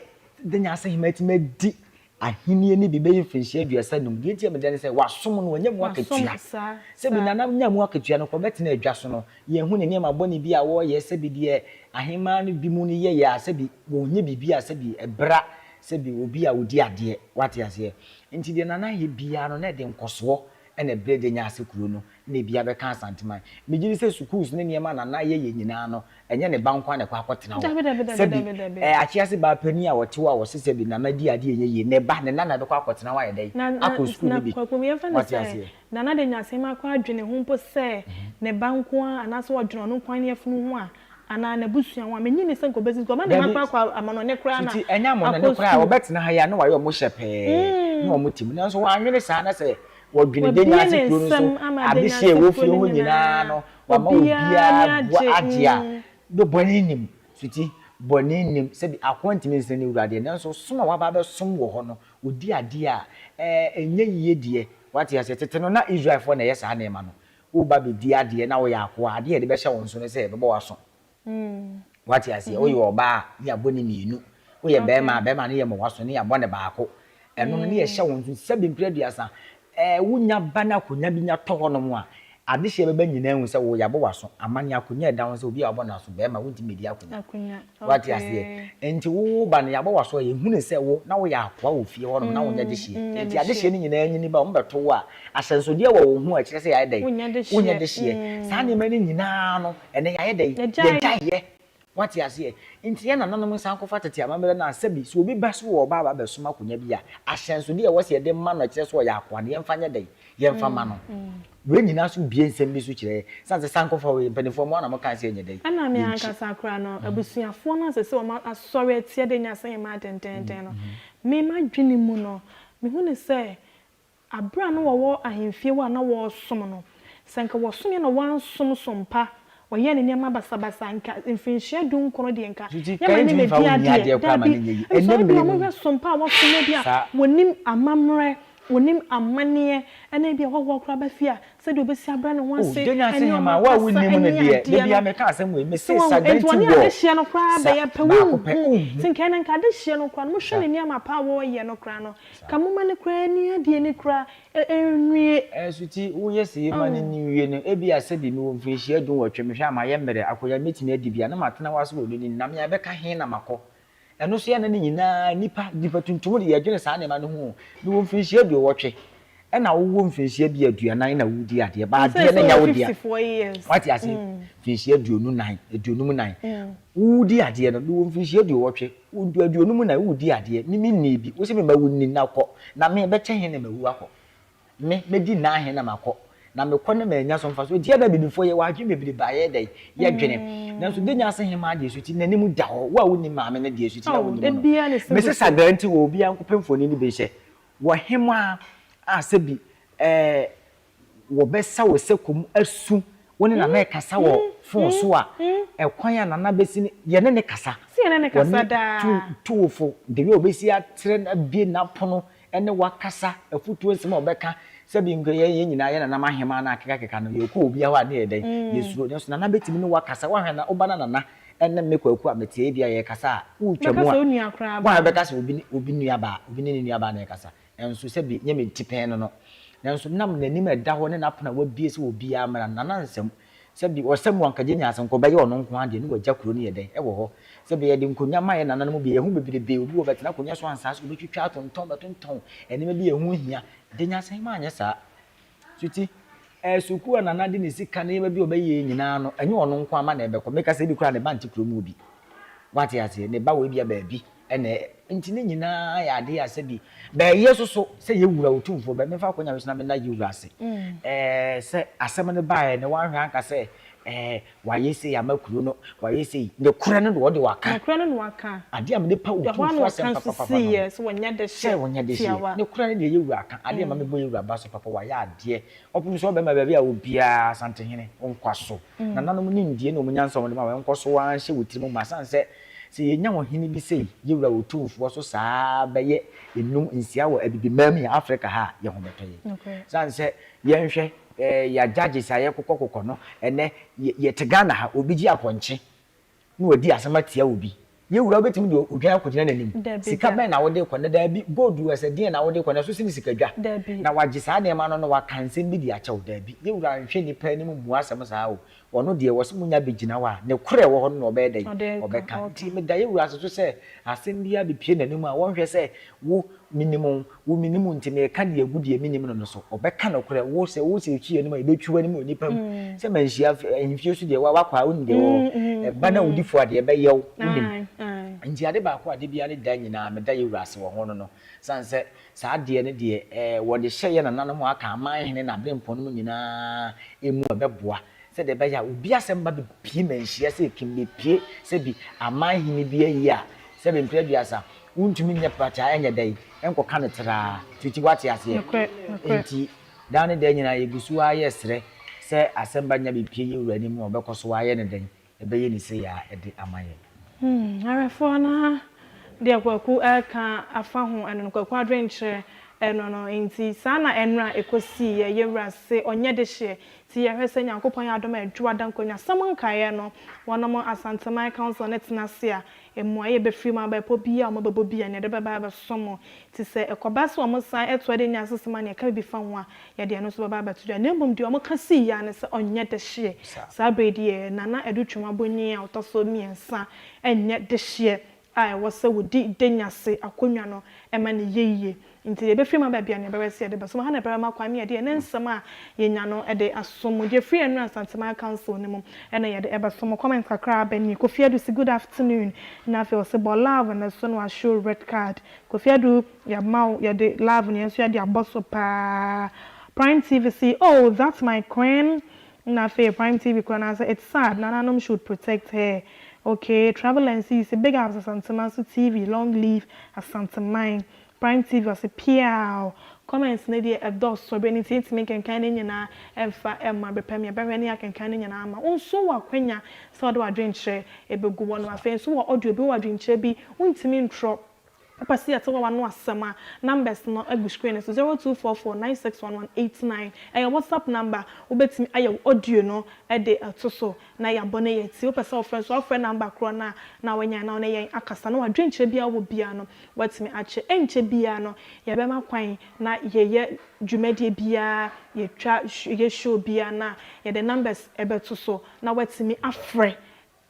Denyanse hemaa atumi adi ahennie no bi bɛyɛ mfirinhyia 35. Deɛ nti a medɛ ne sɛ wasom no, wanya mu Wasom akatua. saa, Sɛbi saa. Nana nya mu akatua no, kɔbɛtena adwa so no, yɛnhu ne nneɛma bɔne bi a wɔreyɛ, sɛbi deɛ ahemaa no bi mu no yɛyɛ a, sɛbi wɔnyɛ biribi a sɛbi ɛbra sɛbi obi a ɔdi adeɛ, wate aseɛ. Nti deɛ Nana yɛ biara no na ɛde nkɔsoɔ na ɛbrɛ de nya ase kuro no na ebi abɛka Asanteman. Megye di sɛ sukuus ne nneɛma a Nana yɛ yɛ nyinaa no, ɛnyɛ ne ba nko ara na ɛkɔ akɔtena hɔ. Dabi, dabi, dabi, Sɛbi dabi, dabi. ɛɛ Akyease baa panin a ɔte hɔ a wɔse sɛbi Nana di adeɛ ɛnyɛ yie, ne ba, ne nana bɛkɔ akɔtena hɔ ayɛ dɛn? Na, na, Akɔ sukuu na no bi. Kwaku, yɛmfa no Wate sɛ aseɛ? Nana de Nyansema koraa dwene ho mpo sɛ ne ba nko ara anaasɛ ɔdwene ɔno nko ara ne yafunu ho a, anaa n'abusua ho a, minnye nni sɛ anka obesi sukuu. Ɔma ne mma Dabi, koraa kɔ amannɔne koraa na Suti, ɛnyɛ amannɔne akɔ koraa a, sukuu. wɔbɛtena ha yi a na wɔayɛ wɔn hyɛ pɛɛ na wɔte mu. Nanso wɔannwene saa na sɛ wɔdwene Wabue Denyanse ne kuro no so nsam ama adehye a Denyanse ɛwɔ kuro fie no hɔ nyinaa nyinaa. no, wɔama Obiara obiara ani boa agye. agye a, no bɔne nnim. Suti, bɔne nnim. Sɛbi akoa ntumi nsene ne wura deɛ, nanso som a waba abɛsom wɔ hɔ no, ɔdi adeɛ a, ɛɛ, ɛnyɛ yie deɛ. Woate aseɛ? Tete no, na Israelfoɔ na ɛyɛ saa nneɛma no. Woreba abɛdi adeɛ na woyɛ akoa a, adeɛ a yɛde bɛhyɛ wo nso ne sɛ yɛbɛbɔ w'aso. Woate aseɛ? Woyɛ ɔbaa a, ne yɛabɔ no mmienu. Woyɛ barima a, barima no yɛ ma w'aso ne yɛabɔ no baako. Ɛno no, ne yɛhyɛ wo nso. Sɛbi mprɛ aduasa, ɛɛ, wonya ba na akonnwa bi nya tɔ hɔnom a, adehyeɛ bɛba nyinaa ahu sɛ wo, yɛabɔ w'aso. Amanneɛ akonnwa a ɛda ho sɛ obi a wɔabɔ n'aso, barima, wontumi mmɛdi akonnwa. Woate aseɛ? Enti wo wo ba no, yɛabɔ w'aso a, yɛhunu sɛ wo, na woyɛ akoa wɔ fie hɔnom, na wonyɛ dehyeɛ. Enti adehyeɛ no nyinaa nyini ba a, wɔbɛto wo a, ahyɛnsodeɛ wɔ wo ho a ɛkyerɛ sɛ yɛayɛ dɛn? Wonyɛ dehyeɛ. Saa nneɛma no nyinaa no, ɛnnɛ yɛayɛ dɛn? Yɛgyaeɛ. Woate aseɛ? Enti yɛn nananom nsan nkɔfa tete amammerɛ no a, sɛbi, sɛ obi ba so wɔ ɔbaa aba abɛsom akonnwa bi a, ahyɛnsodeɛ a ɛwɔ sɛ yɛde ma no a ɛkyerɛ sɛ ɔyɛ akoa no, yɛmfa nyɛ dɛn? Yɛmfa mma no. Wei nyinaa nso bue nsɛm bi so kyerɛ yɛn. Esiane sɛ sankɔfa wei, mpanimfoɔ, mo ara na mokae sɛ yɛnyɛ dɛn? Ɛna me Yɛnkyi. ankasa koraa no, abusuafoɔ no a seesei wɔn asɔre atia dɛ nya sɛ mmaa dendeenden no, me m'adwene mu no, mehu no sɛ aberɛ a na wɔwɔ ahemfie hɔ a na wɔresom no, sɛ nka wɔsomeɛ na wɔansom som pa, wɔyɛɛ ne nneɛma basabasa a, nka mfirinhyia dunkron deɛ nka Suti, yɛmma ka ne yɛntumi mfa mmɛdi wo nni adeɛ. adeɛ koraa ma Daabi. no nyɛ yie. Nso Ɛnnɛ ebia mmerɛ mu yi. wɔhwɛ som pa a wɔsom ebia Saa. wɔnim amammerɛ Wɔnim amanneɛ ne ebia hɔhoɔ koraa ba fie a, sɛdeɛ ɔbɛsi abrɛ ne ho Oh, ase Denya ne wɔn Sehema, wo a akasa wonnim no ne deɛ, da adeɛ biara no. meka asɛm wei, mese So wahu? sa Enti dɛn ti wɔne wɔ adehyeɛ no koraa sa bɛyɛ pɛ, baako pɛ, wonhu. wonhu. Nti nka ɛnnɛ nka adehyeɛ no koraa no, mohwɛ Sa. ne nneɛma pa a wɔreyɛ no koraa no, Sa. nka momma no koraa nni adeɛ no koraa nwie. Ɛnso ti, woyɛ sei ma no Oh. nni nwie no, ebia sɛbi mewɔ mfirinhyia dunwɔtwe, mehwɛ a mayɛ mmerɛ, akonnwa mɛtumi adi bi a, na matena hɔ ase wɔ no ni, na me a ɛbɛka he na makɔ? Ɛno nso yɛ na ne nyinaa nnipa, nnipa tuntum de yɛdwene saa nneɛma no ho o. Mewɔ mfirinhyia aduowɔtwe, ɛna wowɔ mfirinhyia bi aduanan na woredi adeɛ, ba adeɛ no nyɛ wo dea. Wate aseɛ? Mfirinhyia 24, 54. Woredi adeɛ no, mewɔ mfirinhyia aduowɔtwe, 54 woredi adeɛ, me mennii bi, wose mema wo nni na kɔ, na me bɛkyɛ he na mawu akɔ? Me, mɛdi nna ahe na makɔ? Na mekɔ na mannya so mfasoɔ. Nti yɛn abibifoɔ yɛwɔ adwene bebrebe a yɛyɛ dɛn? Yɛdwene. Nanso Denya ase hemaa deɛ so ti n'anim da hɔ. Wo a wonnim maame no deɛ so ti na wonnim no. Mese sagaa nti wɔ obiara nkɔpɛ mfoni no bi nhyɛ. Wɔ hemaa a sɛbi ɛɛ wɔbɛsa wɔ sɛkɔ mu asu wo ne Nana rekasa wɔ fon so a, ɛkwan a Nana bɛsi ne, yɛne no kasa. Wɔne tu, tu wo fo, the way ɔbɛsi atrɛ no abue n'apono ne wo akasa, afutuo nsɛm a ɔbɛka, sɛbi nka yɛn yɛn nyinaa yɛ nanam ahemaa no akekakeka no, yɛkɔ obiara hɔ a ne yɛ dɛn, yɛsuro, nanso Nana bɛtumi ne wo akasa, woahwɛ na woba na Nana ne me Kwaku a mete ebia yɛrekasa a, woretwa mu a, woahwɛ bɛka sɛ obi ne obi nuabaa, obi ne ne nuabaa na ɛrekasa, nanso sɛbi nyɛ me tipɛn no no, nanso nam n'anim a ɛda hɔ ne n'apono a wabue sɛ obiara mmra no, Nana nsam, Sɛbi ɔsɛ mu anka gyenya ase nka ɔbɛyɛ ɔno nko ara deɛ ne wagya kuro no yɛ dɛn ɛwɔ hɔ. Sɛbi yɛde nkonya ma yɛn nananom bi yɛho bebrebe obi wɔ bɛtena akonya so ansa so obɛtwitwa atontɔn bɛtontɔn nneɛma bi a ɛho hia. Gyenya ase ma anyɛ saa. So ti ɛɛ sukuu a nana de ne sika nneɛma bi a ɔbɛyɛ nyinaa no ɛnyɛ ɔno nko ara ma na ɛbɛkɔ. Meka sɛ ebi koraa ne ba nte kuro mu bi. Wate aseɛ ne ba wɔ ebia baabi. Ɛna nti ne nyinaa yɛ adeɛ a sɛbi bɛɛyɛ soso sɛ yɛ wura Otumfoɔ bɛ mefa akɔnya me so na mena yɛ wura ase. Ɛɛ sɛ asɛm no baeɛ no wanhwɛ anka sɛ ɛɛ wayɛ sei ama kuro no, wayɛ sei. Ne korɛ no na ɔde waka. Nokorɛ no na waka. Adeɛ a mede pa Deɛ hɔ ara na Otumfoɔ ɔka asɛm nso papapapa no. siiɛ sɛ wɔnyɛ Sɛ dehyeɛ wɔnyɛ dehyeɛ. tiawa. Ne korɛ no deɛ yɛ wura aka. Adeɛ a ɛma mebɔ yɛ wura ba so papa wayɛ adeɛ. Ɔpem sɛ ɔbɛma baabi a obiara Asantehene wo nkwa so. Nananom nimdeɛ ne wɔn nyansa a wɔde ma wo ɛnkɔ so ara nhyɛ wo tirim ma sane sɛ sɛ yɛnya ɔhene bi sei yɛ wura Otumfoɔ so saa bɛyɛ nnum nsia wɔ Abibiman mu yɛ Africa ha a yɛn ho bɛtɔ yɛn. Sane sɛ yɛnhwɛ yɛ judges a yɛkokɔ kokɔ no ɛnɛ yɛte Ghana ha obi gye apɔnkye na wadi asɛm atia obi. Yɛ wura wobɛtumi de odwan akɔgyina n'anim? Sika bɛn na wode rekɔ nnɛ? Daabi. Gold ɛsɛ deɛn na wode rekɔ nnɛ? Ɛso sene sikadwa. Na wagye saa nneɛma no na waka nsɛm bi de akyɛ wo? Daabi. Yɛ wura nhwɛ nnipa anim mmu asɛm saa o. Ɔno deɛ wɔse monya bɛgyina hɔ a, ne korɛ ɛwɔ hɔ no na ɔbɛyɛ dɛn? Ɔbɛka. Nti meda yɛ wura ase so sɛ asɛm biara bɛpue n'anim a wɔnhwɛ sɛ wo menim wo, wo mennim wo nti mereka deɛ agu deɛ mennim no no so. Ɔbɛka nokorɛ. Wo sɛ wo sɛ ɛtwi anim a yɛbɛtwi w'anim wɔ nnipa mu. Sɛ manhyia ahemfie so deɛ wakɔ a wonim deɛ ɛwɔ hɔ. Ɛba na wodi fɔ a deɛ ɛbɛyɛ wo wonim. Nti ade baako a da biara ne da nyinaa meda yɛ wura ase wɔ ho no no, sane sɛ saa adeɛ no deɛ ɛɛ wɔde hyɛ yɛ nananom a aka aman hene na aberempɔn nom nyinaa mu ɛbɛboa sɛdeɛ ɛbɛyɛ a obi asɛm ba bɛpue manhyia sɛ ɛkim bɛpue sɛ bi aman hene bi ayi a sɛ mprɛ aduasa wontumi nyɛ prataa ɛnyɛ dɛn ɛnkɔka no traa titi wate aseɛ nti daa ne daa nyinaa yɛgu so ara yɛ srɛ sɛ asɛm ba nya bɛpue yɛ wura anim a ɔbɛkɔ so ayɛ no dɛn ɛbɛyɛ ne sei a ɛde ama yɛn. Hmm awerɛfoɔ na deɛ Kwaku ɛreka afa ho ɛno no Kwaku adwenkyerɛ ɛno no nti saa na ɛnora ɛkɔsiiɛ yɛwura se ɔnyɛ dehyeɛ nti yɛhwɛ sɛ Nyankopɔn yɛ adom a Adwoada nkonnwasɛm nkaeɛ no wɔnom Asanteman council no tena ase a Mmuaeɛ a ɛbɛfiri mu aba, ɛpɔ biara a wɔbɛbɔ biara, nea ɛde bɛba abɛso mo. Nti sɛ ɛkɔba sɛ wɔsan toa de nya asesem a nea ɛka biribi fa ho a, yɛde ɛno nso bɛba abɛto dwa. Na mmom deɛ wɔka sii yɛ ara ne sɛ ɔnyɛ dehyeɛ. Saa berɛ yi deɛ, Nana Adu Twum Abonyin a ɔtɔ so mmiɛnsa nyɛ dehyeɛ a ɛwɔ sɛ wɔdi Denyase akonnwa no ma no yɛ yie. Nti deɛ ɛbɛfiri mu aba biara no yɛbɛhwɛ sɛ yɛde bɛsom. Ha na ɛbɛma kwan ma yɛde yɛn nsɛm a yɛnya no de asom mo. Deɛ ɛfiri Nnura Nsanteman Council no mu na yɛde ɛbɛsom mo. Comment kakra aba nie. Kofi Adu se good afternoon. Na afei ɔse bɔ love no so na wa show red card. Kofi Adu yɛama wo yɛde love no yɛn nso yɛde abɔ so paa. Prime TV se oh that's my queen. Na afei Prime TV koraa no ara sɛ it's sad nananom should protect her. Okay Travel and See se big ups Asanteman so TV long live Asanteman. Prime TV ɔse piaaww. Comments no deɛ ɛdɔɔso berɛ no nti yɛntumi nkenkan ne nyinaa mfa mma berɛ pɛ mu yɛbɛhwɛ ne yɛakenkan ne nyinaa ama wo nso wowɔ akwanya sɛ wode w'adwenkyerɛ bɛgu hɔ nom afei nso wɔ audio bi wowɔ adwenkyerɛ bi wontumi ntrɔ wopɛ sɛ yɛte wɔ w'ano asɛm a numbers no agu screen no so 0244 961189 ɛyɛ WhatsApp number wobɛtumi ayɛ wo audio no de ato so na yɛabɔ no yɛ ti wopɛ sɛ wofrɛ nso a wofrɛ number korɔ no a na wanya na wo ne yɛn akasa na w'adwenkyerɛ biara wowɔ biara no Watumi akyɛ. Ɛnkyɛ biara no, yɛbɛma kwan na yɛyɛ dwumadie biara, yɛtwa yɛ show biara no a, yɛde numbers bɛto so na watumi afrɛ,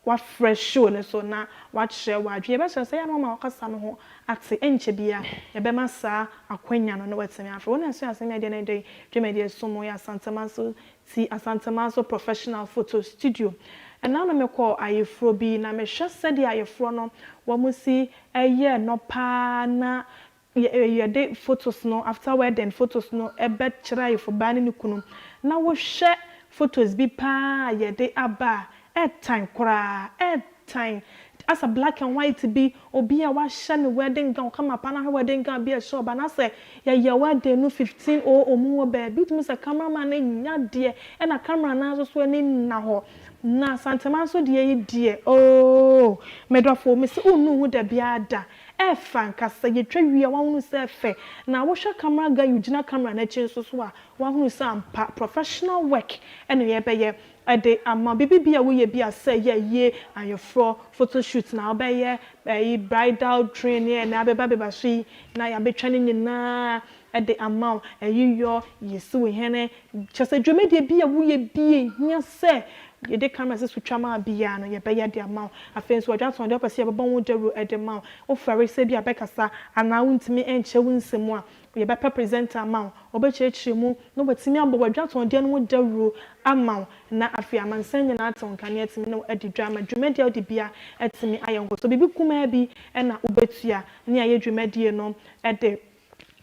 wafrɛ show no so na wakyerɛ w'adwene. Yɛbɛsrɛ sɛ ɛyɛ a na wama w'akasa no ho ate. Ɛnkyɛ biara yɛbɛma saa akwanya no na watumi afrɛ. Wo na ɛso asɛm yɛ deɛ na ɛdɛn dwumadie so mo yɛ Asantemanso ti Asantemanso Professional Photo Studio. Ɛna no mekɔɔ ayeforɔ bi na mehwɛ sɛdeɛ ayeforɔ no wɔn si Ɛyɛ no paa na yɛde photos no after wedding photos no bɛ kyerɛ ayefobaa ne ne kunu na wo hwɛ photos bi paa a yɛde aba a ɛtan koraa ɛtan asɛ black and white bi obi a wahyɛ ne wedding gown kama paa na hwɛ wedding gown bi a ɛhyɛ ɔbaa no asɛ yɛyɛ wedding no 15 o o mu wɔ baabi wotumi sɛ camera man no nya deɛ ɛna camera no ara nso so ani nna hɔ Na Asantema nso deɛ yi deɛ ooh me dɔfo mese wonnu ho dabiara da ɛfɛ ankasa yɛtwa wie a wahunu sɛ ɛfɛ na wohwɛ camera guy ogyina camera no akyi nso so a wahunu sɛ ampa professional work ɛna yɛbɛyɛ de ama wo biribi bi a woyɛ bi a sɛ yɛ ayie ayeforɔ photo shoot na wobɛyɛ ɛyi bridal train ne ɛna abeba beba so yi na yɛabɛtwa ne nyinaa. de ama wo, ayiyɔ, yɛsi wo hene, kyerɛ sɛ dwumadie bi a woyɛ bi a ɛhia sɛ yɛde camera si so twa ma biara no, yɛbɛyɛ de ama wo. Afei nso ɔdwa deɛ wopɛ sɛ yɛbɛbɔ ho dawuro de ma wo, wofɛre sɛ bi a bɛkasa anaa wontumi nkyɛ wo nsɛm a, yɛbɛpɛ presenter ama wo, wɔbɛkyerɛkyerɛ mu na wɔatumi abɔ w'adwatɔndeɛ no ho dawuro ama wo, na afei amansan nyinaa ate wo nkanea atumi ne wo adi dwa ama dwumadie a wode bia atumi ayɛ nkɔso. Biribi kumaa bi ɛna wobɛtua ne ayɛ dwumadie no de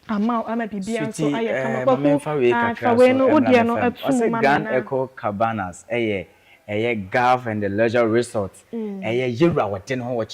ama wo ama biribiara nso ayɛ kama. Kwaku, fa wei no, wodeɛ no ɛto mu ma. Grand Echo Cabanas ɛyɛ Golf and the Leisure Resort. Ɛyɛ yɛwura wɔde ne ho wɔkye.